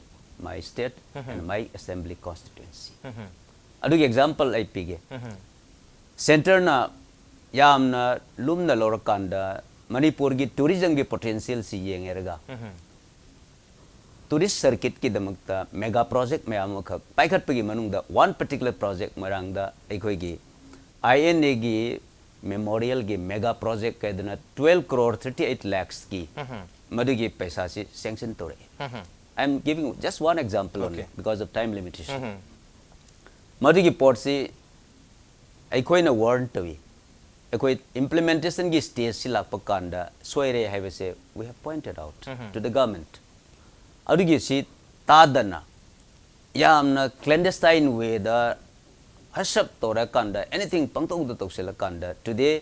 my state um. And my assembly constituency. ꯎꯝ꯫ ꯑꯗꯨꯒꯤ example ꯑꯩ ꯄꯤꯒꯦ꯫ ꯎꯝ꯫ Centreꯅ ꯌꯥꯝꯅ ꯂꯨꯝꯅ ꯂꯧꯔꯀꯥꯟꯗ ꯃꯅꯤꯄꯨꯔꯒꯤ tourismꯒꯤ potentialꯁꯤ ꯌꯦꯡꯉꯦꯔꯒ, ꯎꯝ꯫ Tourist circuitꯀꯤꯗꯃꯛꯇ mega project ꯃꯌꯥꯝ ꯑꯃꯈꯛ ꯄꯥꯏꯈꯠꯄꯒꯤ ꯃꯅꯨꯡꯗ one particular project ꯃꯣꯏꯔꯥꯡꯗ ꯑꯩꯈꯣꯏꯒꯤ INAꯒꯤ memorialꯒꯤ mega project ꯍꯥꯏꯗꯅ twelve crore thirty eight lakhsꯀꯤ ꯎꯝ꯫ ꯃꯗꯨꯒꯤ ꯄꯩꯁꯥꯁꯤ sanction ꯇꯧꯔꯛꯑꯦ꯫ ꯎꯝ꯫ I am giving just one example only Okay. Because of time limitation. ꯎꯝ꯫ ꯃꯗꯨꯒꯤ ꯄꯣꯠꯁꯤ ꯑꯩꯈꯣꯏꯅ warn ꯇꯧꯏ꯫ ꯑꯩꯈꯣꯏ implementationꯒꯤ stageꯁꯤ ꯂꯥꯛꯄ ꯀꯥꯟꯗ ꯁꯣꯏꯔꯦ ꯍꯥꯏꯕꯁꯦ we have pointed out um. To the government. ꯑꯗꯨꯒꯤ ꯁꯤ ꯇꯥꯗꯅ ꯌꯥꯝꯅ clandestine wayꯗ ꯍꯁꯞ ꯇꯧꯔꯀꯥꯟꯗ, anything ꯄꯪꯇꯧꯗ ꯇꯧꯁꯤꯜꯂꯀꯥꯟꯗ, today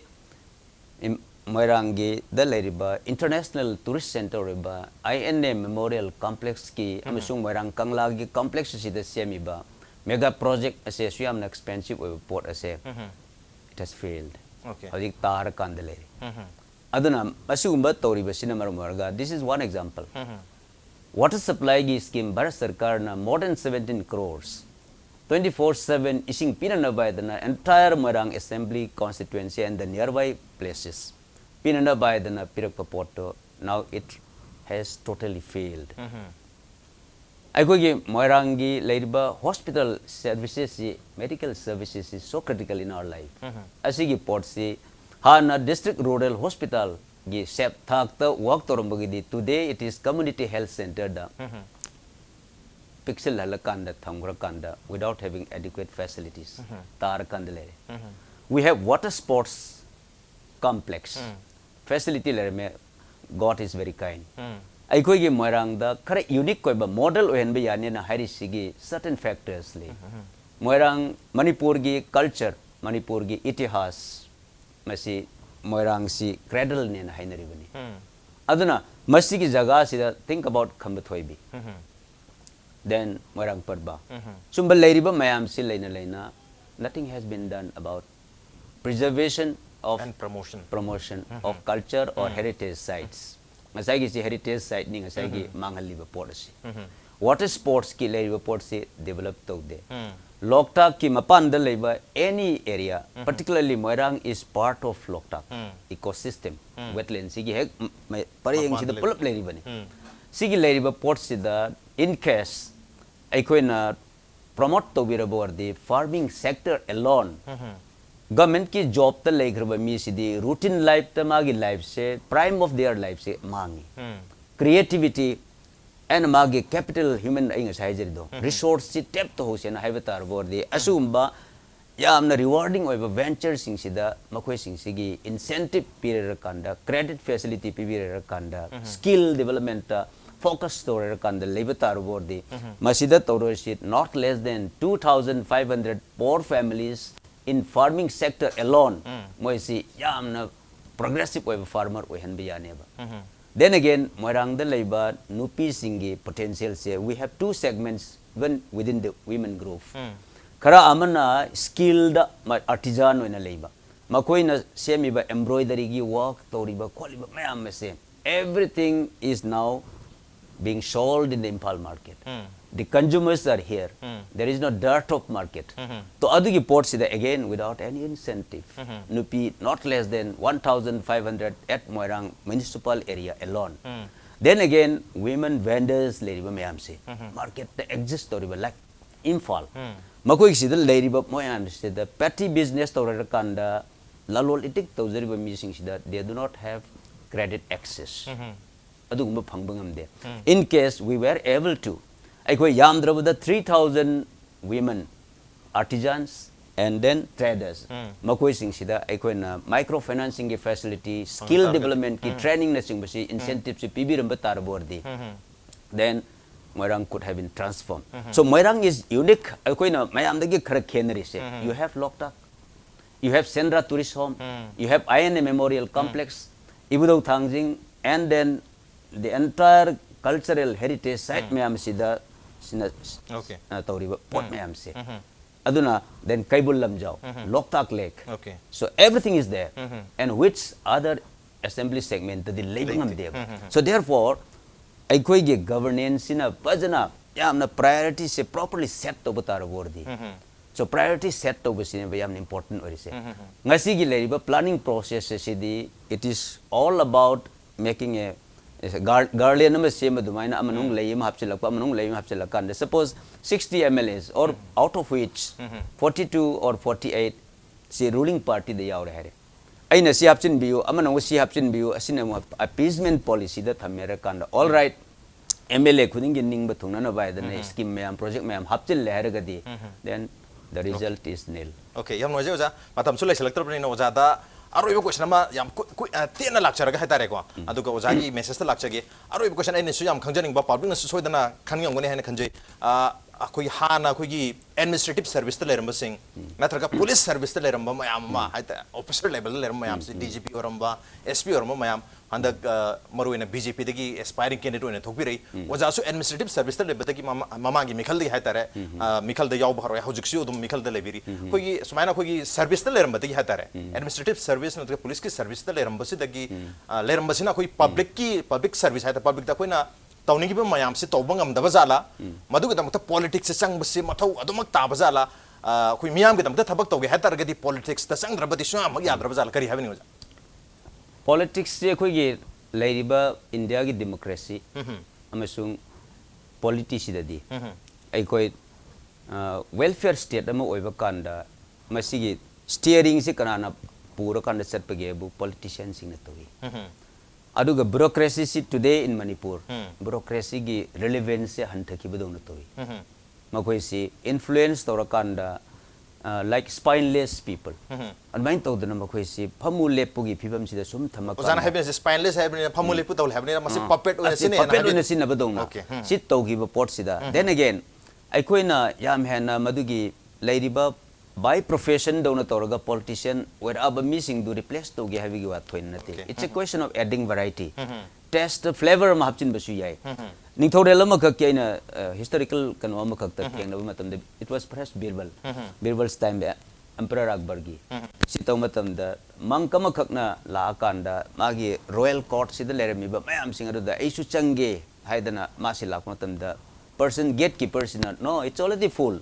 ꯏꯝ- ꯃꯣꯏꯔꯥꯡꯒꯤꯗ ꯂꯩꯔꯤꯕ international tourist center ꯑꯣꯏꯔꯤꯕ I N A Memorial Complexꯀꯤ ꯑꯃꯁꯨꯡ ꯃꯣꯏꯔꯥꯡ ꯀꯪꯂꯥꯒꯤ complex ꯑꯁꯤꯗ ꯁꯦꯝꯃꯤꯕ mega project ꯑꯁꯦ ꯑꯁꯨꯛ ꯌꯥꯝꯅ expensive ꯑꯣꯏꯕ ꯄꯣꯠ ꯑꯁꯦ, it has failed. Okay. ꯍꯧꯖꯤꯛ ꯇꯥꯔꯀꯥꯟꯗ ꯂꯩꯔꯤ꯫ ꯑꯗꯨꯅ ꯃꯁꯤꯒꯨꯝꯕ ꯇꯧꯔꯤꯕꯁꯤꯅ ꯃꯔꯝ ꯑꯣꯏꯔꯒ, this is one example. Water supplyꯒꯤ scheme Bharat ꯁꯔꯀꯥꯔꯅ more than seventeen crores, twenty four seven ꯏꯁꯤꯡ ꯄꯤꯅꯅꯕ ꯍꯥꯏꯗꯅ entire Moirang Assembly Constituency and the nearby places ꯄꯤꯅꯅꯕ ꯍꯥꯏꯗꯅ ꯄꯤꯔꯛꯄ ꯄꯣꯠꯇꯣ, now it has totally failed. ꯑꯩꯈꯣꯏꯒꯤ ꯃꯣꯏꯔꯥꯡꯒꯤ ꯂꯩꯔꯤꯕ hospital servicesꯁꯤ, medical servicesꯁꯤ so critical in our life. ꯑꯁꯤꯒꯤ ꯄꯣꯠꯁꯤ ꯍꯥꯟꯅ district rural hospitalꯒꯤ ꯁꯦꯞ ꯊꯥꯛꯇ work ꯇꯧꯔꯝꯕꯒꯤꯗꯤ, today it is community health centreꯗ ꯄꯤꯛꯁꯤꯜꯍꯜꯂꯀꯥꯟꯗ ꯊꯝꯈ꯭ꯔꯀꯥꯟꯗ, without having adequate facilities ꯇꯥꯔꯀꯥꯟꯗ ꯂꯩꯔꯦ. We have water sports complex facility ꯂꯩꯔꯝꯃꯦ. God is very kind. ꯑꯩꯈꯣꯏꯒꯤ ꯃꯣꯏꯔꯥꯡꯗ ꯈꯔ unique ꯑꯣꯏꯕ model ꯑꯣꯏꯍꯟꯕ ꯌꯥꯅꯤꯅ ꯍꯥꯏꯔꯤꯁꯤꯒꯤ certain factors ꯂꯩ. ꯃꯣꯏꯔꯥꯡ, ꯃꯅꯤꯄꯨꯔꯒꯤ culture, ꯃꯅꯤꯄꯨꯔꯒꯤ ꯏꯇꯤꯍꯥꯁ, ꯃꯁꯤ ꯃꯣꯏꯔꯥꯡꯁꯤ cradleꯅꯦꯅ ꯍꯥꯏꯅꯔꯤꯕꯅꯤ. ꯑꯗꯨꯅ ꯃꯁꯤꯒꯤ ꯖꯒꯥꯁꯤꯗ think about ꯈꯝꯕ ꯊꯣꯏꯕꯤ, then ꯃꯣꯏꯔꯥꯡ ꯄꯔꯕ, ꯁꯨꯝꯕ ꯂꯩꯔꯤꯕ ꯃꯌꯥꯝꯁꯤ ꯂꯩꯅ ꯂꯩꯅ, nothing has been done about preservation of And promotion. promotion of culture or heritage sites. ꯉꯁꯥꯏꯒꯤꯁꯤ heritage siteꯅꯤ, ꯉꯁꯥꯏꯒꯤ ꯃꯥꯡꯍꯜꯂꯤꯕ ꯄꯣꯠ ꯑꯁꯤ. Water sportsꯀꯤ ꯂꯩꯔꯤꯕ ꯄꯣꯠꯁꯤ develop ꯇꯧꯗꯦ. ꯂꯣꯛꯇꯥꯛꯀꯤ ꯃꯄꯥꯟꯗ ꯂꯩꯕ any area, particularly Moirang is part of Loktak ecosystem. Wetlandꯁꯤꯒꯤ ꯍꯦꯛ ꯃ- ꯃ- ꯄꯔꯦꯡꯁꯤꯗ ꯃꯄꯥꯟꯗ ꯄꯨꯂꯞ ꯂꯩꯔꯤꯕꯅꯤ. ꯁꯤꯒꯤ ꯂꯩꯔꯤꯕ ꯄꯣꯠꯁꯤꯗ, in case ꯑꯩꯈꯣꯏꯅ promote ꯇꯧꯕꯤꯔꯕ ꯑꯣꯏꯔꯗꯤ, farming sector alone, governmentꯀꯤ jobꯇ ꯂꯩꯈ꯭ꯔꯕ ꯃꯤꯁꯤꯗꯤ routine lifeꯇ ꯃꯥꯒꯤ lifeꯁꯦ, prime of their lifeꯁꯦ ꯃꯥꯡꯉꯤ. Creativity and ꯃꯥꯒꯤ capital, human, ꯑꯩ ꯉꯁꯥꯏ ꯍꯥꯏꯖꯔꯤꯗꯣ, resourceꯁꯤ tap ꯇꯧꯍꯧꯁꯦꯅ ꯍꯥꯏꯕ ꯇꯥꯔꯕ ꯑꯣꯏꯔꯗꯤ, ꯑꯁꯤꯒꯨꯝꯕ ꯌꯥꯝꯅ rewarding ꯑꯣꯏꯕ ventureꯁꯤꯡꯁꯤꯗ ꯃꯈꯣꯏꯁꯤꯡꯁꯤꯒꯤ incentive ꯄꯤꯔꯀꯥꯟꯗ, credit facility ꯄꯤꯕꯤꯔꯀꯥꯟꯗ, skill developmentꯇ focus ꯇꯧꯔꯀꯥꯟꯗ ꯂꯩꯕ ꯇꯥꯔꯕ ꯑꯣꯏꯔꯗꯤ, ꯃꯁꯤꯗ ꯇꯧꯔꯣꯏꯁꯤ not less than two thousand five hundred poor families in farming sector alone, ꯃꯣꯏꯁꯤ ꯌꯥꯝꯅ progressive ꯑꯣꯏꯕ farmer ꯑꯣꯏꯍꯟꯕ ꯌꯥꯅꯦꯕ. Then again, ꯃꯣꯏꯔꯥꯡꯗ ꯂꯩꯕ ꯅꯨꯄꯤꯁꯤꯡꯒꯤ potential say, we have two segments even within the women group. ꯈꯔ ꯑꯃꯅ skilled artisan ꯑꯣꯏꯅ ꯂꯩꯕ, ꯃꯈꯣꯏꯅ ꯁꯦꯝꯃꯤꯕ embroidery ꯒꯤ work ꯇꯧꯔꯤꯕ ꯈꯣꯠꯂꯤꯕ ꯃꯌꯥꯝ ꯑꯁꯦ, everything is now being sold in the Imphal market. The consumers are here. There is no dearth of market. ꯇꯣ ꯑꯗꯨꯒꯤ ꯄꯣꯠꯁꯤꯗ, again, without any incentive, ꯅꯨꯄꯤ not less than one thousand five hundred at Moirang municipal area alone. Then again, women vendors ꯂꯩꯔꯤꯕ ꯃꯌꯥꯝꯁꯦ, market ꯇ exist ꯇꯧꯔꯤꯕ, like Imphal, ꯃꯈꯣꯏꯁꯤꯗ ꯂꯩꯔꯤꯕ ꯃꯌꯥꯝꯁꯤꯗ petty business ꯇꯧꯔꯀꯥꯟꯗ ꯂꯂꯣꯟ ꯏꯇꯤꯛ ꯇꯧꯖꯔꯤꯕ ꯃꯤꯁꯤꯡꯁꯤꯗ, they do not have credit access. ꯑꯗꯨꯒꯨꯝꯕ ꯐꯪꯕ ꯉꯝꯗꯦ. In case we were able to, ꯑꯩꯈꯣꯏ ꯌꯥꯝꯗ꯭ꯔꯕꯗ three thousand women artisans and then traders, ꯃꯈꯣꯏꯁꯤꯡꯁꯤꯗ ꯑꯩꯈꯣꯏꯅ micro financing ꯒꯤ facility, skill development ꯀꯤ training ꯅꯆꯤꯡꯕꯁꯤ incentive ꯁꯤ ꯄꯤꯕꯤꯔꯝꯕ ꯇꯥꯔꯕ ꯑꯣꯏꯔꯗꯤ, then Moirang could have been transformed. So Moirang is unique. ꯑꯩꯈꯣꯏꯅ ꯃꯌꯥꯝꯗꯒꯤ ꯈꯔ ꯈꯦꯠꯅꯔꯤꯁꯦ, you have Loktak, you have Sendra Tourist Home, you have I N A Memorial Complex, Ibudou Thangjing, and then the entire cultural heritage site ꯃꯌꯥꯝꯁꯤꯗ ꯁꯤꯅ, Okay. ꯑ, ꯇꯧꯔꯤꯕ ꯄꯣꯠ ꯃꯌꯥꯝꯁꯦ꯫ ꯑꯗꯨꯅ then Keibul Lamjao, Loktak Lake. Okay. So everything is there. And which other assembly segment ꯇꯗꯤ ꯂꯩꯕ ꯂꯩꯇꯦ꯫ ꯉꯝꯗꯦꯕ꯫ So therefore, ꯑꯩꯈꯣꯏꯒꯤ governance ꯁꯤꯅ ꯐꯖꯅ ꯌꯥꯝꯅ priority ꯁꯦ properly set ꯇꯧꯕ ꯇꯥꯔꯕ ꯑꯣꯏꯔꯗꯤ, so priority set ꯇꯧꯕꯁꯤꯅꯦꯕ ꯌꯥꯝꯅ important ꯑꯣꯏꯔꯤꯁꯦ꯫ ꯉꯁꯤꯒꯤ ꯂꯩꯔꯤꯕ planning process ꯑꯁꯤꯗꯤ, it is all about making a, a gar- garland ꯑꯃ ꯁꯦꯝꯕ ꯑꯗꯨꯃꯥꯏꯅ, ꯑꯃꯅꯨꯡ ꯂꯩ ꯑꯃ ꯍꯥꯞꯆꯤꯜꯂꯛꯄ, ꯑꯃꯅꯨꯡ ꯂꯩ ꯑꯃ ꯍꯥꯞꯆꯤꯜꯂꯛꯀꯥꯟꯗ, suppose sixty M L As or out of which forty-two or forty-eight ꯁꯤ ruling party ꯗ ꯌꯥꯎꯔꯦ ꯍꯥꯏꯔꯦ꯫ ꯑꯩꯅ ꯁꯤ ꯍꯥꯞꯆꯤꯟꯕꯤꯌꯨ, ꯑꯃꯅ ꯑꯃꯨꯛ ꯁꯤ ꯍꯥꯞꯆꯤꯟꯕꯤꯌꯨ, ꯑꯁꯤꯅ ꯑꯃꯨꯛ appeasement policy ꯗ ꯊꯝꯃꯦ ꯍꯥꯏꯔ ꯀꯥꯟꯗ, all right, M L A ꯈꯨꯗꯤꯡꯒꯤ ꯅꯤꯡꯕ ꯊꯨꯡꯅꯅꯕ ꯍꯥꯏꯗꯅ scheme ꯃꯌꯥꯝ, project ꯃꯌꯥꯝ ꯍꯥꯞꯆꯤꯜꯂꯦ ꯍꯥꯏꯔꯒꯗꯤ, then the result is nil. Okay, ꯌꯥꯝ ꯅꯨꯡꯉꯥꯏꯖꯩ ꯑꯣꯖꯥ꯫ ꯃꯇꯝꯁꯨ ꯂꯩꯁꯤꯜꯂꯛꯇ꯭ꯔꯕꯅꯤꯅ ꯑꯣꯖꯥꯗ ꯑꯔꯣꯏꯕ ꯀꯣꯏꯁꯟ ꯑꯃ ꯌꯥꯝ ꯀꯨꯏ- ꯀꯨꯏ- ꯑ, ꯇꯦꯟꯅ ꯂꯥꯛꯆꯔꯒ ꯍꯥꯏꯇꯥꯔꯦꯀꯣ꯫ ꯑꯗꯨꯒ ꯑꯣꯖꯥꯒꯤ ꯃꯦꯁꯦꯖꯇ ꯂꯥꯛꯆꯒꯦ꯫ ꯑꯔꯣꯏꯕ ꯀꯣꯏꯁꯟ ꯑꯩꯅꯁꯨ ꯌꯥꯝ ꯈꯪꯖꯅꯤꯡꯕ, ꯄꯥꯕ꯭ꯂꯤꯛꯅꯁꯨ ꯁꯣꯏꯗꯅ ꯈꯪꯉꯝꯒꯅꯤ ꯍꯥꯏꯅ ꯈꯟꯖꯩ꯫ ꯑ, ꯑꯩꯈꯣꯏꯒꯤ ꯍꯥꯟꯅ ꯑꯩꯈꯣꯏꯒꯤ ꯑꯦꯗꯃꯤꯅꯤꯁꯇ꯭ꯔꯦꯇꯤꯚ ꯁꯔꯚꯤꯁꯇ ꯂꯩꯔꯝꯕꯁꯤꯡ ꯅꯠꯇ꯭ꯔꯒ ꯄꯨꯂꯤꯁ ꯁꯔꯚꯤꯁꯇ ꯂꯩꯔꯝꯕ ꯃꯌꯥꯝ ꯑꯃ ꯍꯥꯏꯇꯥꯔꯦ, ꯑꯣꯐꯤꯁꯔ ꯂꯦꯚꯦꯜꯗ ꯂꯩꯔꯝꯕ ꯃꯌꯥꯝꯁꯤ, ꯗꯤ ꯖꯤ ꯄꯤ ꯑꯣꯏꯔꯝꯕ, ꯑꯦꯁ ꯄꯤ ꯑꯣꯏꯔꯝꯕ ꯃꯌꯥꯝ, ꯍꯟꯗꯛ, ꯑ, ꯃꯔꯨꯑꯣꯏꯅ ꯕꯤ ꯖꯦ ꯄꯤꯗꯒꯤ ꯑꯦꯁꯄꯥꯏꯔꯤꯡ ꯀꯦꯟꯗꯤꯗꯦꯠ ꯑꯣꯏꯅ ꯊꯣꯛꯄꯤꯔꯛꯏ꯫ ꯑꯣꯖꯥꯁꯨ ꯑꯦꯗꯃꯤꯅꯤꯁꯇ꯭ꯔꯦꯇꯤꯚ ꯁꯔꯚꯤꯁꯇ ꯂꯩꯕꯗꯒꯤ ꯃꯃꯥ-, ꯃꯃꯥꯡꯒꯤ ꯃꯤꯈꯜꯗꯒꯤ ꯍꯥꯏꯇꯥꯔꯦ, ꯑ, ꯃꯤꯈꯜꯗ ꯌꯥꯎꯕ ꯍꯧꯔꯛꯑꯦ, ꯍꯧꯖꯤꯛꯁꯨ ꯑꯗꯨꯝ ꯃꯤꯈꯜꯗ ꯂꯩꯕꯤꯔꯤ꯫ ꯑꯩꯈꯣꯏꯒꯤ ꯁꯨꯃꯥꯏꯅ ꯑꯩꯈꯣꯏꯒꯤ ꯁꯔꯚꯤꯁꯇ ꯂꯩꯔꯝꯕꯗꯒꯤ ꯍꯥꯏꯇꯥꯔꯦ, ꯑꯦꯗꯃꯤꯅꯤꯁꯇ꯭ꯔꯦꯇꯤꯚ ꯁꯔꯚꯤꯁ ꯅꯠꯇ꯭ꯔꯒ ꯄꯨꯂꯤꯁꯀꯤ ꯁꯔꯚꯤꯁꯇ ꯂꯩꯔꯝꯕꯁꯤꯗꯒꯤ, ꯑ, ꯂꯩꯔꯝꯕꯁꯤꯅ ꯑꯩꯈꯣꯏ ꯄꯕ꯭ꯂꯤꯛꯀꯤ, ꯄꯕ꯭ꯂꯤꯛ ꯁꯔꯚꯤꯁ ꯍꯥꯏꯇꯥꯔꯦ, ꯄꯕ꯭ꯂꯤꯛꯇ ꯑꯩꯈꯣꯏꯅ ꯇꯧꯅꯤꯡꯉꯤꯕ ꯃꯌꯥꯝꯁꯤ ꯇꯧꯕ ꯉꯝꯗꯕ ꯖꯥꯠꯂꯥ? ꯃꯗꯨꯒꯤꯗꯃꯛꯇ ꯄꯣꯂꯤꯇꯤꯛꯁꯁꯦ ꯆꯪꯕꯁꯤ ꯃꯊꯧ ꯑꯗꯨꯃꯛ ꯇꯥꯕ ꯖꯥꯠꯂꯥ? ꯑ, ꯑꯩꯈꯣꯏ ꯃꯤꯌꯥꯝꯒꯤꯗꯃꯛꯇ ꯊꯕꯛ ꯇꯧꯒꯦ ꯍꯥꯏ ꯇꯥꯔꯒꯗꯤ ꯄꯣꯂꯤꯇꯤꯛꯁꯇ ꯆꯪꯗ꯭ꯔꯕꯗꯤ ꯁꯨꯡꯌꯥꯃꯛ ꯌꯥꯗ꯭ꯔꯕ ꯖꯥꯠꯂꯥ? ꯀꯔꯤ ꯍꯥꯏꯕꯤꯅꯤꯡꯉꯤ ꯑꯣꯖꯥ? ꯄꯣꯂꯤꯇꯤꯛꯁꯁꯦ ꯑꯩꯈꯣꯏꯒꯤ ꯂꯩꯔꯤꯕ ꯏꯟꯗꯤꯌꯥꯒꯤ ꯗꯦꯃꯣꯀ꯭ꯔꯦꯁꯤ ꯑꯃꯁꯨꯡ ꯄꯣꯂꯤꯇꯤꯁꯤꯗꯗꯤ ꯑꯩꯈꯣꯏ, ꯑ, ꯋꯦꯜꯐꯤꯌꯔ ꯁ꯭ꯇꯦꯠ ꯑꯃ ꯑꯣꯏꯕ ꯀꯥꯟꯗ ꯃꯁꯤꯒꯤ ꯁ꯭ꯇꯤꯌꯔꯤꯡꯁꯤ ꯀꯅꯥꯅ ꯄꯨꯔꯀꯥꯟꯗ ꯆꯠꯄꯒꯦ ꯍꯥꯏꯕꯨ ꯄꯣꯂꯤꯇꯤꯁꯤꯌꯥꯟꯁꯤꯡꯅ ꯇꯧꯏ꯫ ꯑꯗꯨꯒ ꯕ꯭ꯌꯨꯔꯣꯀ꯭ꯔꯦꯁꯤꯁꯤ today in Manipur, ꯕ꯭ꯌꯨꯔꯣꯀ꯭ꯔꯦꯁꯤꯒꯤ ꯔꯤꯂꯤꯚꯦꯟꯁꯁꯦ ꯍꯟꯊꯈꯤꯕꯗꯧꯅ ꯇꯧꯏ꯫ ꯃꯈꯣꯏꯁꯤ ꯏꯟꯐ꯭ꯂꯨꯌꯦꯟꯁ ꯇꯧꯔꯀꯥꯟꯗ, ꯑ, like spineless people, ꯑꯗꯨꯃꯥꯏꯅ ꯇꯧꯗꯅ ꯃꯈꯣꯏꯁꯤ ꯐꯝꯃꯨ ꯂꯦꯞꯄꯨꯒꯤ ꯐꯤꯕꯝꯁꯤꯗ ꯁꯨꯝ ꯊꯝꯃꯀꯥꯟꯗ ꯑꯣꯖꯥꯅ ꯍꯥꯏꯕꯤꯔꯤꯁꯦ ꯁ꯭ꯄꯥꯏꯟꯂꯦꯁ ꯍꯥꯏꯕꯅꯤꯅ, ꯐꯝꯃꯨ ꯂꯦꯞꯄꯨ ꯇꯧ ꯍꯥꯏꯕꯅꯤꯅ, ꯃꯁꯤ ꯑꯥ꯫ ꯄꯄꯦꯠ ꯑꯣꯏꯅ ꯑꯁꯤ ꯁꯤꯖꯤꯟꯅꯩ ꯄꯄꯦꯠ ꯍꯥꯏꯕꯤ-, ꯑꯣꯏꯅ ꯁꯤꯖꯤꯟꯅꯕꯗꯧꯅ ꯑꯣꯀꯦ, ꯎꯝ꯫ ꯁꯤ ꯇꯧꯈꯤꯕ ꯄꯣꯠꯁꯤꯗ, then again, ꯑꯩꯈꯣꯏꯅ ꯌꯥꯝ ꯍꯦꯟꯅ ꯃꯗꯨꯒꯤ ꯂꯩꯔꯤꯕ by profession ꯗꯧꯅ ꯇꯧꯔꯒ ꯄꯣꯂꯤꯇꯤꯁꯤꯌꯟ ꯑꯣꯏꯔꯛꯑꯕ ꯃꯤꯁꯤꯡꯗꯨ ꯔꯤꯄ꯭ꯂꯦꯁ ꯇꯧꯒꯦ ꯍꯥꯏꯕꯒꯤ ꯋꯥ ꯊꯣꯏꯅ ꯅꯠꯇꯦ꯫ Okay. It's a question of adding variety. Taste, flavour ꯑꯃ ꯍꯥꯞꯆꯤꯟꯕꯁꯨ ꯌꯥꯏ꯫ ꯅꯤꯡꯊꯧꯔꯦꯜ ꯑꯃꯈꯛꯀꯤ ꯑꯩꯅ, ꯑ, ꯍꯤꯁꯇꯣꯔꯤꯀꯦꯜ ꯀꯩꯅꯣ ꯑꯃꯈꯛꯇ ꯊꯦꯡꯅꯕ ꯃꯇꯝꯗ, it was perhaps ꯕꯤꯔꯕꯜ, ꯕꯤꯔꯕꯜꯁ ꯇꯥꯏꯝꯗ ꯑꯦꯝꯄꯔꯔ ꯑꯛꯕꯔꯒꯤ꯫ ꯁꯤ ꯇꯧꯕ ꯃꯇꯝꯗ ꯃꯪꯛ ꯑꯃꯈꯛꯅ ꯂꯥꯛꯑꯀꯥꯟꯗ ꯃꯥꯒꯤ ꯔꯣꯌꯦꯜ ꯀꯣꯔꯠꯁꯤꯗ ꯂꯩꯔꯝꯃꯤꯕ ꯃꯌꯥꯝꯁꯤꯡ ꯑꯗꯨꯗ ꯑꯩꯁꯨ ꯆꯪꯒꯦ ꯍꯥꯏꯗꯅ ꯃꯥꯁꯤ ꯂꯥꯛꯄ ꯃꯇꯝꯗ ꯄꯔꯁꯟ, ꯒꯦꯠ ꯀꯤꯄꯔꯁꯤꯅ, "No, it's already full.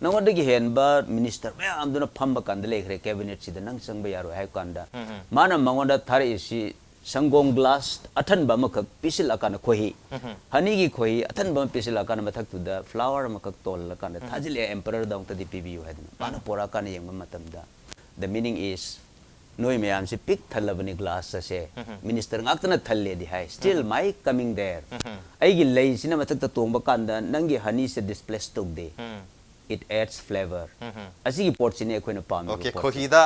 ꯅꯉꯣꯟꯗꯒꯤ ꯍꯦꯟꯕ ꯃꯤꯅꯤꯁꯇꯔ ꯃꯌꯥꯝꯗꯨꯅ ꯐꯝꯕ ꯀꯥꯟꯗ ꯂꯩꯈ꯭ꯔꯦ ꯀꯦꯕꯤꯅꯦꯠꯁꯤꯗ, ꯅꯪ ꯆꯪꯕ ꯌꯥꯔꯣꯏ" ꯍꯥꯏꯕ ꯀꯥꯟꯗ ꯃꯥꯅ ꯃꯉꯣꯟꯗ ꯊꯥꯔꯛꯏꯁꯤ ꯁꯪꯒꯣꯝ ꯒ꯭ꯂꯥꯁ ꯑꯊꯟꯕ ꯑꯃꯈꯛ ꯄꯤꯁꯤꯜꯂꯛꯑꯀꯥꯟꯗ, ꯈꯣꯏꯍꯤ, ꯍꯅꯤꯒꯤ ꯈꯣꯏꯍꯤ ꯑꯊꯟꯕ ꯑꯃ ꯄꯤꯁꯤꯜꯂꯛꯑꯀꯥꯟꯗ ꯃꯊꯛꯇꯨꯗ ꯐ꯭ꯂꯥꯋꯔ ꯑꯃꯈꯛ ꯇꯣꯜꯂꯀꯥꯟꯗ ꯊꯥꯖꯤꯜꯂꯛꯑꯦ, "ꯑꯦꯝꯄꯔꯔꯗꯃꯛꯇꯗꯤ ꯄꯤꯕꯤꯌꯨ" ꯍꯥꯏꯗꯅ꯫ ꯃꯥꯅ ꯄꯣꯔꯛꯑꯀꯥꯟꯗ ꯌꯦꯡꯕ ꯃꯇꯝꯗ, the meaning is, ꯅꯣꯏ ꯃꯌꯥꯝꯁꯤ ꯄꯤꯛ ꯊꯜꯂꯕꯅꯤ ꯒ꯭ꯂꯥꯁ ꯑꯁꯦ, ꯃꯤꯅꯤꯁꯇꯔ ꯉꯥꯛꯇꯅ ꯊꯜꯂꯦꯗꯤ ꯍꯥꯏ, still my coming there, ꯑꯩꯒꯤ ꯂꯩꯁꯤꯅ ꯃꯊꯛꯇ ꯇꯣꯡꯕ ꯀꯥꯟꯗ ꯅꯪꯒꯤ ꯍꯅꯤꯁꯦ ꯗꯤꯁꯄ꯭ꯂꯦꯁ ꯇꯧꯗꯦ, it adds flavour꯫ ꯑꯁꯤꯒꯤ ꯄꯣꯠꯁꯤꯅꯦ ꯑꯩꯈꯣꯏꯅ ꯄꯥꯝꯃꯤꯕ ꯑꯣꯀꯦ, ꯄꯣꯠꯁꯦ꯫ ꯈꯣꯏꯍꯤꯗ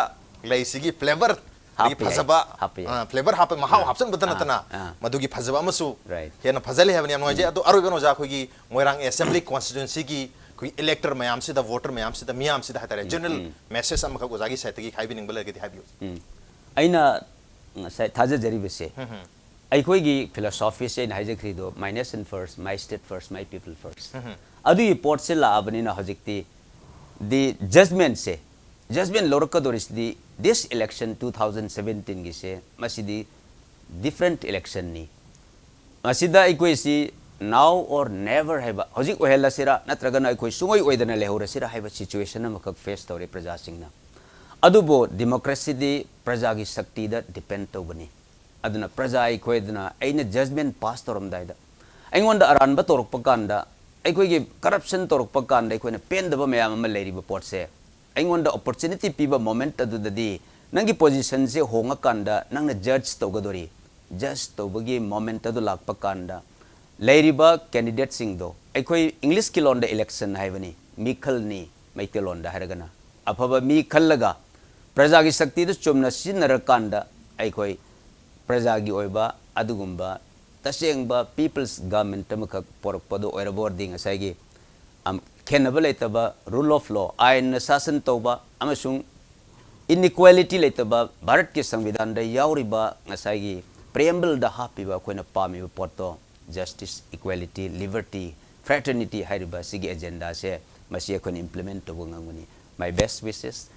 ꯂꯩꯁꯤꯒꯤ ꯐ꯭ꯂꯦꯚꯔ ꯑꯩꯈꯣꯏꯒꯤ ꯍꯥꯞꯄ ꯌꯥꯏ, ꯐꯖꯕ ꯍꯥꯞꯄ ꯌꯥꯏ꯫ ꯐ꯭ꯂꯦꯕꯔ ꯍꯥꯞꯄ ꯃꯍꯥꯎ ꯑꯥ, ꯍꯥꯞꯆꯤꯟꯕꯇ ꯑꯥ, ꯅꯠꯇꯅ ꯑꯥ꯫ ꯃꯗꯨꯒꯤ ꯐꯖꯕ ꯑꯃꯁꯨ Right. ꯍꯦꯟꯅ ꯐꯖꯍꯜꯂꯤ ꯍꯥꯏꯕꯅꯤ꯫ ꯌꯥꯝ ꯅꯨꯡꯉꯥꯏꯖꯩ꯫ ꯑꯗꯣ ꯑꯔꯣꯏꯕ ꯑꯣꯖꯥ, ꯑꯩꯈꯣꯏꯒꯤ ꯃꯣꯏꯔꯥꯡ ꯑꯦꯁꯦꯝꯕ꯭ꯂꯤ ꯀꯣꯟꯁꯇꯤꯇ꯭ꯋꯦꯟꯁꯤꯒꯤ ꯑꯩꯈꯣꯏꯒꯤ ꯏꯂꯦꯛꯇꯔ ꯃꯌꯥꯝꯁꯤꯗ, ꯚꯣꯇꯔ ꯃꯌꯥꯝꯁꯤꯗ, ꯃꯤꯌꯥꯝꯁꯤꯗ ꯍꯥꯏꯇꯥꯔꯦ, ꯖꯦꯅꯔꯦꯜ ꯃꯦꯁꯦꯖ ꯑꯃꯈꯛ ꯑꯣꯖꯥꯒꯤ ꯁꯥꯏꯠꯇꯒꯤ ꯍꯥꯏꯕꯤꯅꯤꯡꯕ ꯂꯩꯔꯒꯗꯤ ꯍꯥꯏꯕꯤꯌꯨ꯫ ꯎꯝ꯫ ꯑꯩꯅ ꯉꯁꯥꯏ ꯊꯥꯖꯖꯔꯤꯕꯁꯦ, ꯑꯩꯈꯣꯏꯒꯤ ꯐꯤꯂꯣꯁꯣꯐꯤꯁꯦ ꯑꯩꯅ ꯍꯥꯏꯖꯈ꯭ꯔꯤꯗꯣ, "My nation first, my state first, my people first." ꯑꯗꯨꯒꯤ ꯄꯣꯠꯁꯦ ꯂꯥꯛꯑꯕꯅꯤꯅ ꯍꯧꯖꯤꯛꯇꯤ ꯗꯤ ꯖꯖꯃꯦꯟꯁꯦ, ꯖꯖꯃꯦꯟ ꯂꯧꯔꯛꯀꯗꯧꯔꯤꯁꯤꯗꯤ this election two thousand seventeenꯒꯤꯁꯦ, ꯃꯁꯤꯗꯤ ꯗꯤꯐ꯭ꯔꯦꯟꯠ ꯏꯂꯦꯛꯁꯟꯅꯤ꯫ ꯃꯁꯤꯗ ꯑꯩꯈꯣꯏꯁꯤ now or never ꯍꯥꯏꯕ, ꯍꯧꯖꯤꯛ ꯑꯣꯏꯍꯜꯂꯁꯤꯔꯥ ꯅꯠꯇ꯭ꯔꯒꯅ ꯑꯩꯈꯣꯏ ꯁꯨꯡꯑꯣꯏ ꯑꯣꯏꯗꯅ ꯂꯩꯍꯧꯔꯁꯤꯔꯥ ꯍꯥꯏꯕ ꯁꯤꯆꯨꯋꯦꯁꯟ ꯑꯃꯈꯛ ꯐꯦꯁ ꯇꯧꯔꯦ ꯄ꯭ꯔꯖꯥꯁꯤꯡꯅ꯫ ꯑꯗꯨꯕꯨ ꯗꯤꯃꯣꯀ꯭ꯔꯦꯁꯤꯗꯤ ꯄ꯭ꯔꯖꯥꯒꯤ ꯁꯛꯇꯤꯗ ꯗꯤꯄꯦꯟ ꯇꯧꯕꯅꯤ꯫ ꯑꯗꯨꯅ ꯄ꯭ꯔꯖꯥ ꯑꯩꯈꯣꯏꯗꯅ ꯑꯩꯅ ꯖꯖꯃꯦꯟ ꯄꯥꯁ ꯇꯧꯔꯝꯗꯥꯏꯗ ꯑꯩꯉꯣꯟꯗ ꯑꯔꯥꯟꯕ ꯇꯧꯔꯛꯄ ꯀꯥꯟꯗ, ꯑꯩꯈꯣꯏꯒꯤ ꯀꯔꯞꯁꯟ ꯇꯧꯔꯛꯄ ꯀꯥꯟꯗ ꯑꯩꯈꯣꯏꯅ ꯄꯦꯟꯗꯕ ꯃꯌꯥꯝ ꯑꯃ ꯂꯩꯔꯤꯕ ꯄꯣꯠꯁꯦ, ꯑꯩꯉꯣꯟꯗ ꯑꯣꯄꯣꯔꯆꯨꯅꯤꯇꯤ ꯄꯤꯕ ꯃꯣꯃꯦꯟꯠ ꯑꯗꯨꯗꯗꯤ ꯅꯪꯒꯤ ꯄꯣꯖꯤꯁꯟꯁꯦ ꯍꯣꯡꯉꯀꯥꯟꯗ ꯅꯪꯅ ꯖꯖ ꯇꯧꯒꯗꯣꯔꯤ꯫ ꯖꯖ ꯇꯧꯕꯒꯤ ꯃꯣꯃꯦꯟꯠ ꯑꯗꯨ ꯂꯥꯛꯄ ꯀꯥꯟꯗ ꯂꯩꯔꯤꯕ ꯀꯦꯟꯗꯤꯗꯦꯠꯁꯤꯡꯗꯣ, ꯑꯩꯈꯣꯏ ꯏꯪꯂꯤꯁꯀꯤ ꯂꯣꯟꯗ ꯏꯂꯦꯛꯁꯟ ꯍꯥꯏꯕꯅꯤ, ꯃꯤꯈꯜꯅꯤ ꯃꯩꯇꯩꯂꯣꯟꯗ ꯍꯥꯏꯔꯒꯅ, ꯑꯐꯕ ꯃꯤ ꯈꯜꯂꯒ ꯄ꯭ꯔꯖꯥꯒꯤ ꯁꯛꯇꯤꯗꯨ ꯆꯨꯝꯅ ꯁꯤꯖꯤꯟꯅꯔꯀꯥꯟꯗ ꯑꯩꯈꯣꯏ ꯄ꯭ꯔꯖꯥꯒꯤ ꯑꯣꯏꯕ ꯑꯗꯨꯒꯨꯝꯕ ꯇꯁꯦꯡꯕ ꯄꯤꯄꯜꯁ ꯒꯚꯔꯟꯃꯦꯟꯠ ꯑꯃꯈꯛ ꯄꯣꯔꯛꯄꯗꯨ ꯑꯣꯏꯔꯕ ꯑꯣꯏꯔꯗꯤ ꯉꯁꯥꯏꯒꯤ, ꯑꯝ, ꯈꯦꯟꯅꯕ ꯂꯩꯇꯕ ꯔꯨꯜ ꯑꯣꯐ ꯂꯣ, ꯑꯥꯏꯟꯅ ꯁꯥꯁꯟ ꯇꯧꯕ ꯑꯃꯁꯨꯡ ꯏꯟꯏꯀ꯭ꯋꯦꯂꯤꯇꯤ ꯂꯩꯇꯕ ꯚꯥꯔꯠꯀꯤ ꯁꯪꯕꯤꯙꯥꯟꯗ ꯌꯥꯎꯔꯤꯕ ꯉꯁꯥꯏꯒꯤ ꯄ꯭ꯔꯤꯑꯦꯝꯕꯜꯗ ꯍꯥꯞꯄꯤꯕ ꯑꯩꯈꯣꯏꯅ ꯄꯥꯝꯃꯤꯕ ꯄꯣꯠꯇꯣ, ꯖꯁꯇꯤꯁ, ꯏꯀ꯭ꯋꯦꯂꯤꯇꯤ, ꯂꯤꯕꯔꯇꯤ, ꯐ꯭ꯔꯦꯇꯔꯅꯤꯇꯤ ꯍꯥꯏꯔꯤꯕ ꯑꯁꯤꯒꯤ ꯑꯦꯖꯦꯟꯗꯥꯁꯦ ꯃꯁꯤ ꯑꯩꯈꯣꯏꯅ ꯏꯝꯄ꯭ꯂꯤꯃꯦꯟꯠ ꯇꯧꯕ ꯉꯝꯒꯅꯤ꯫ My best wishes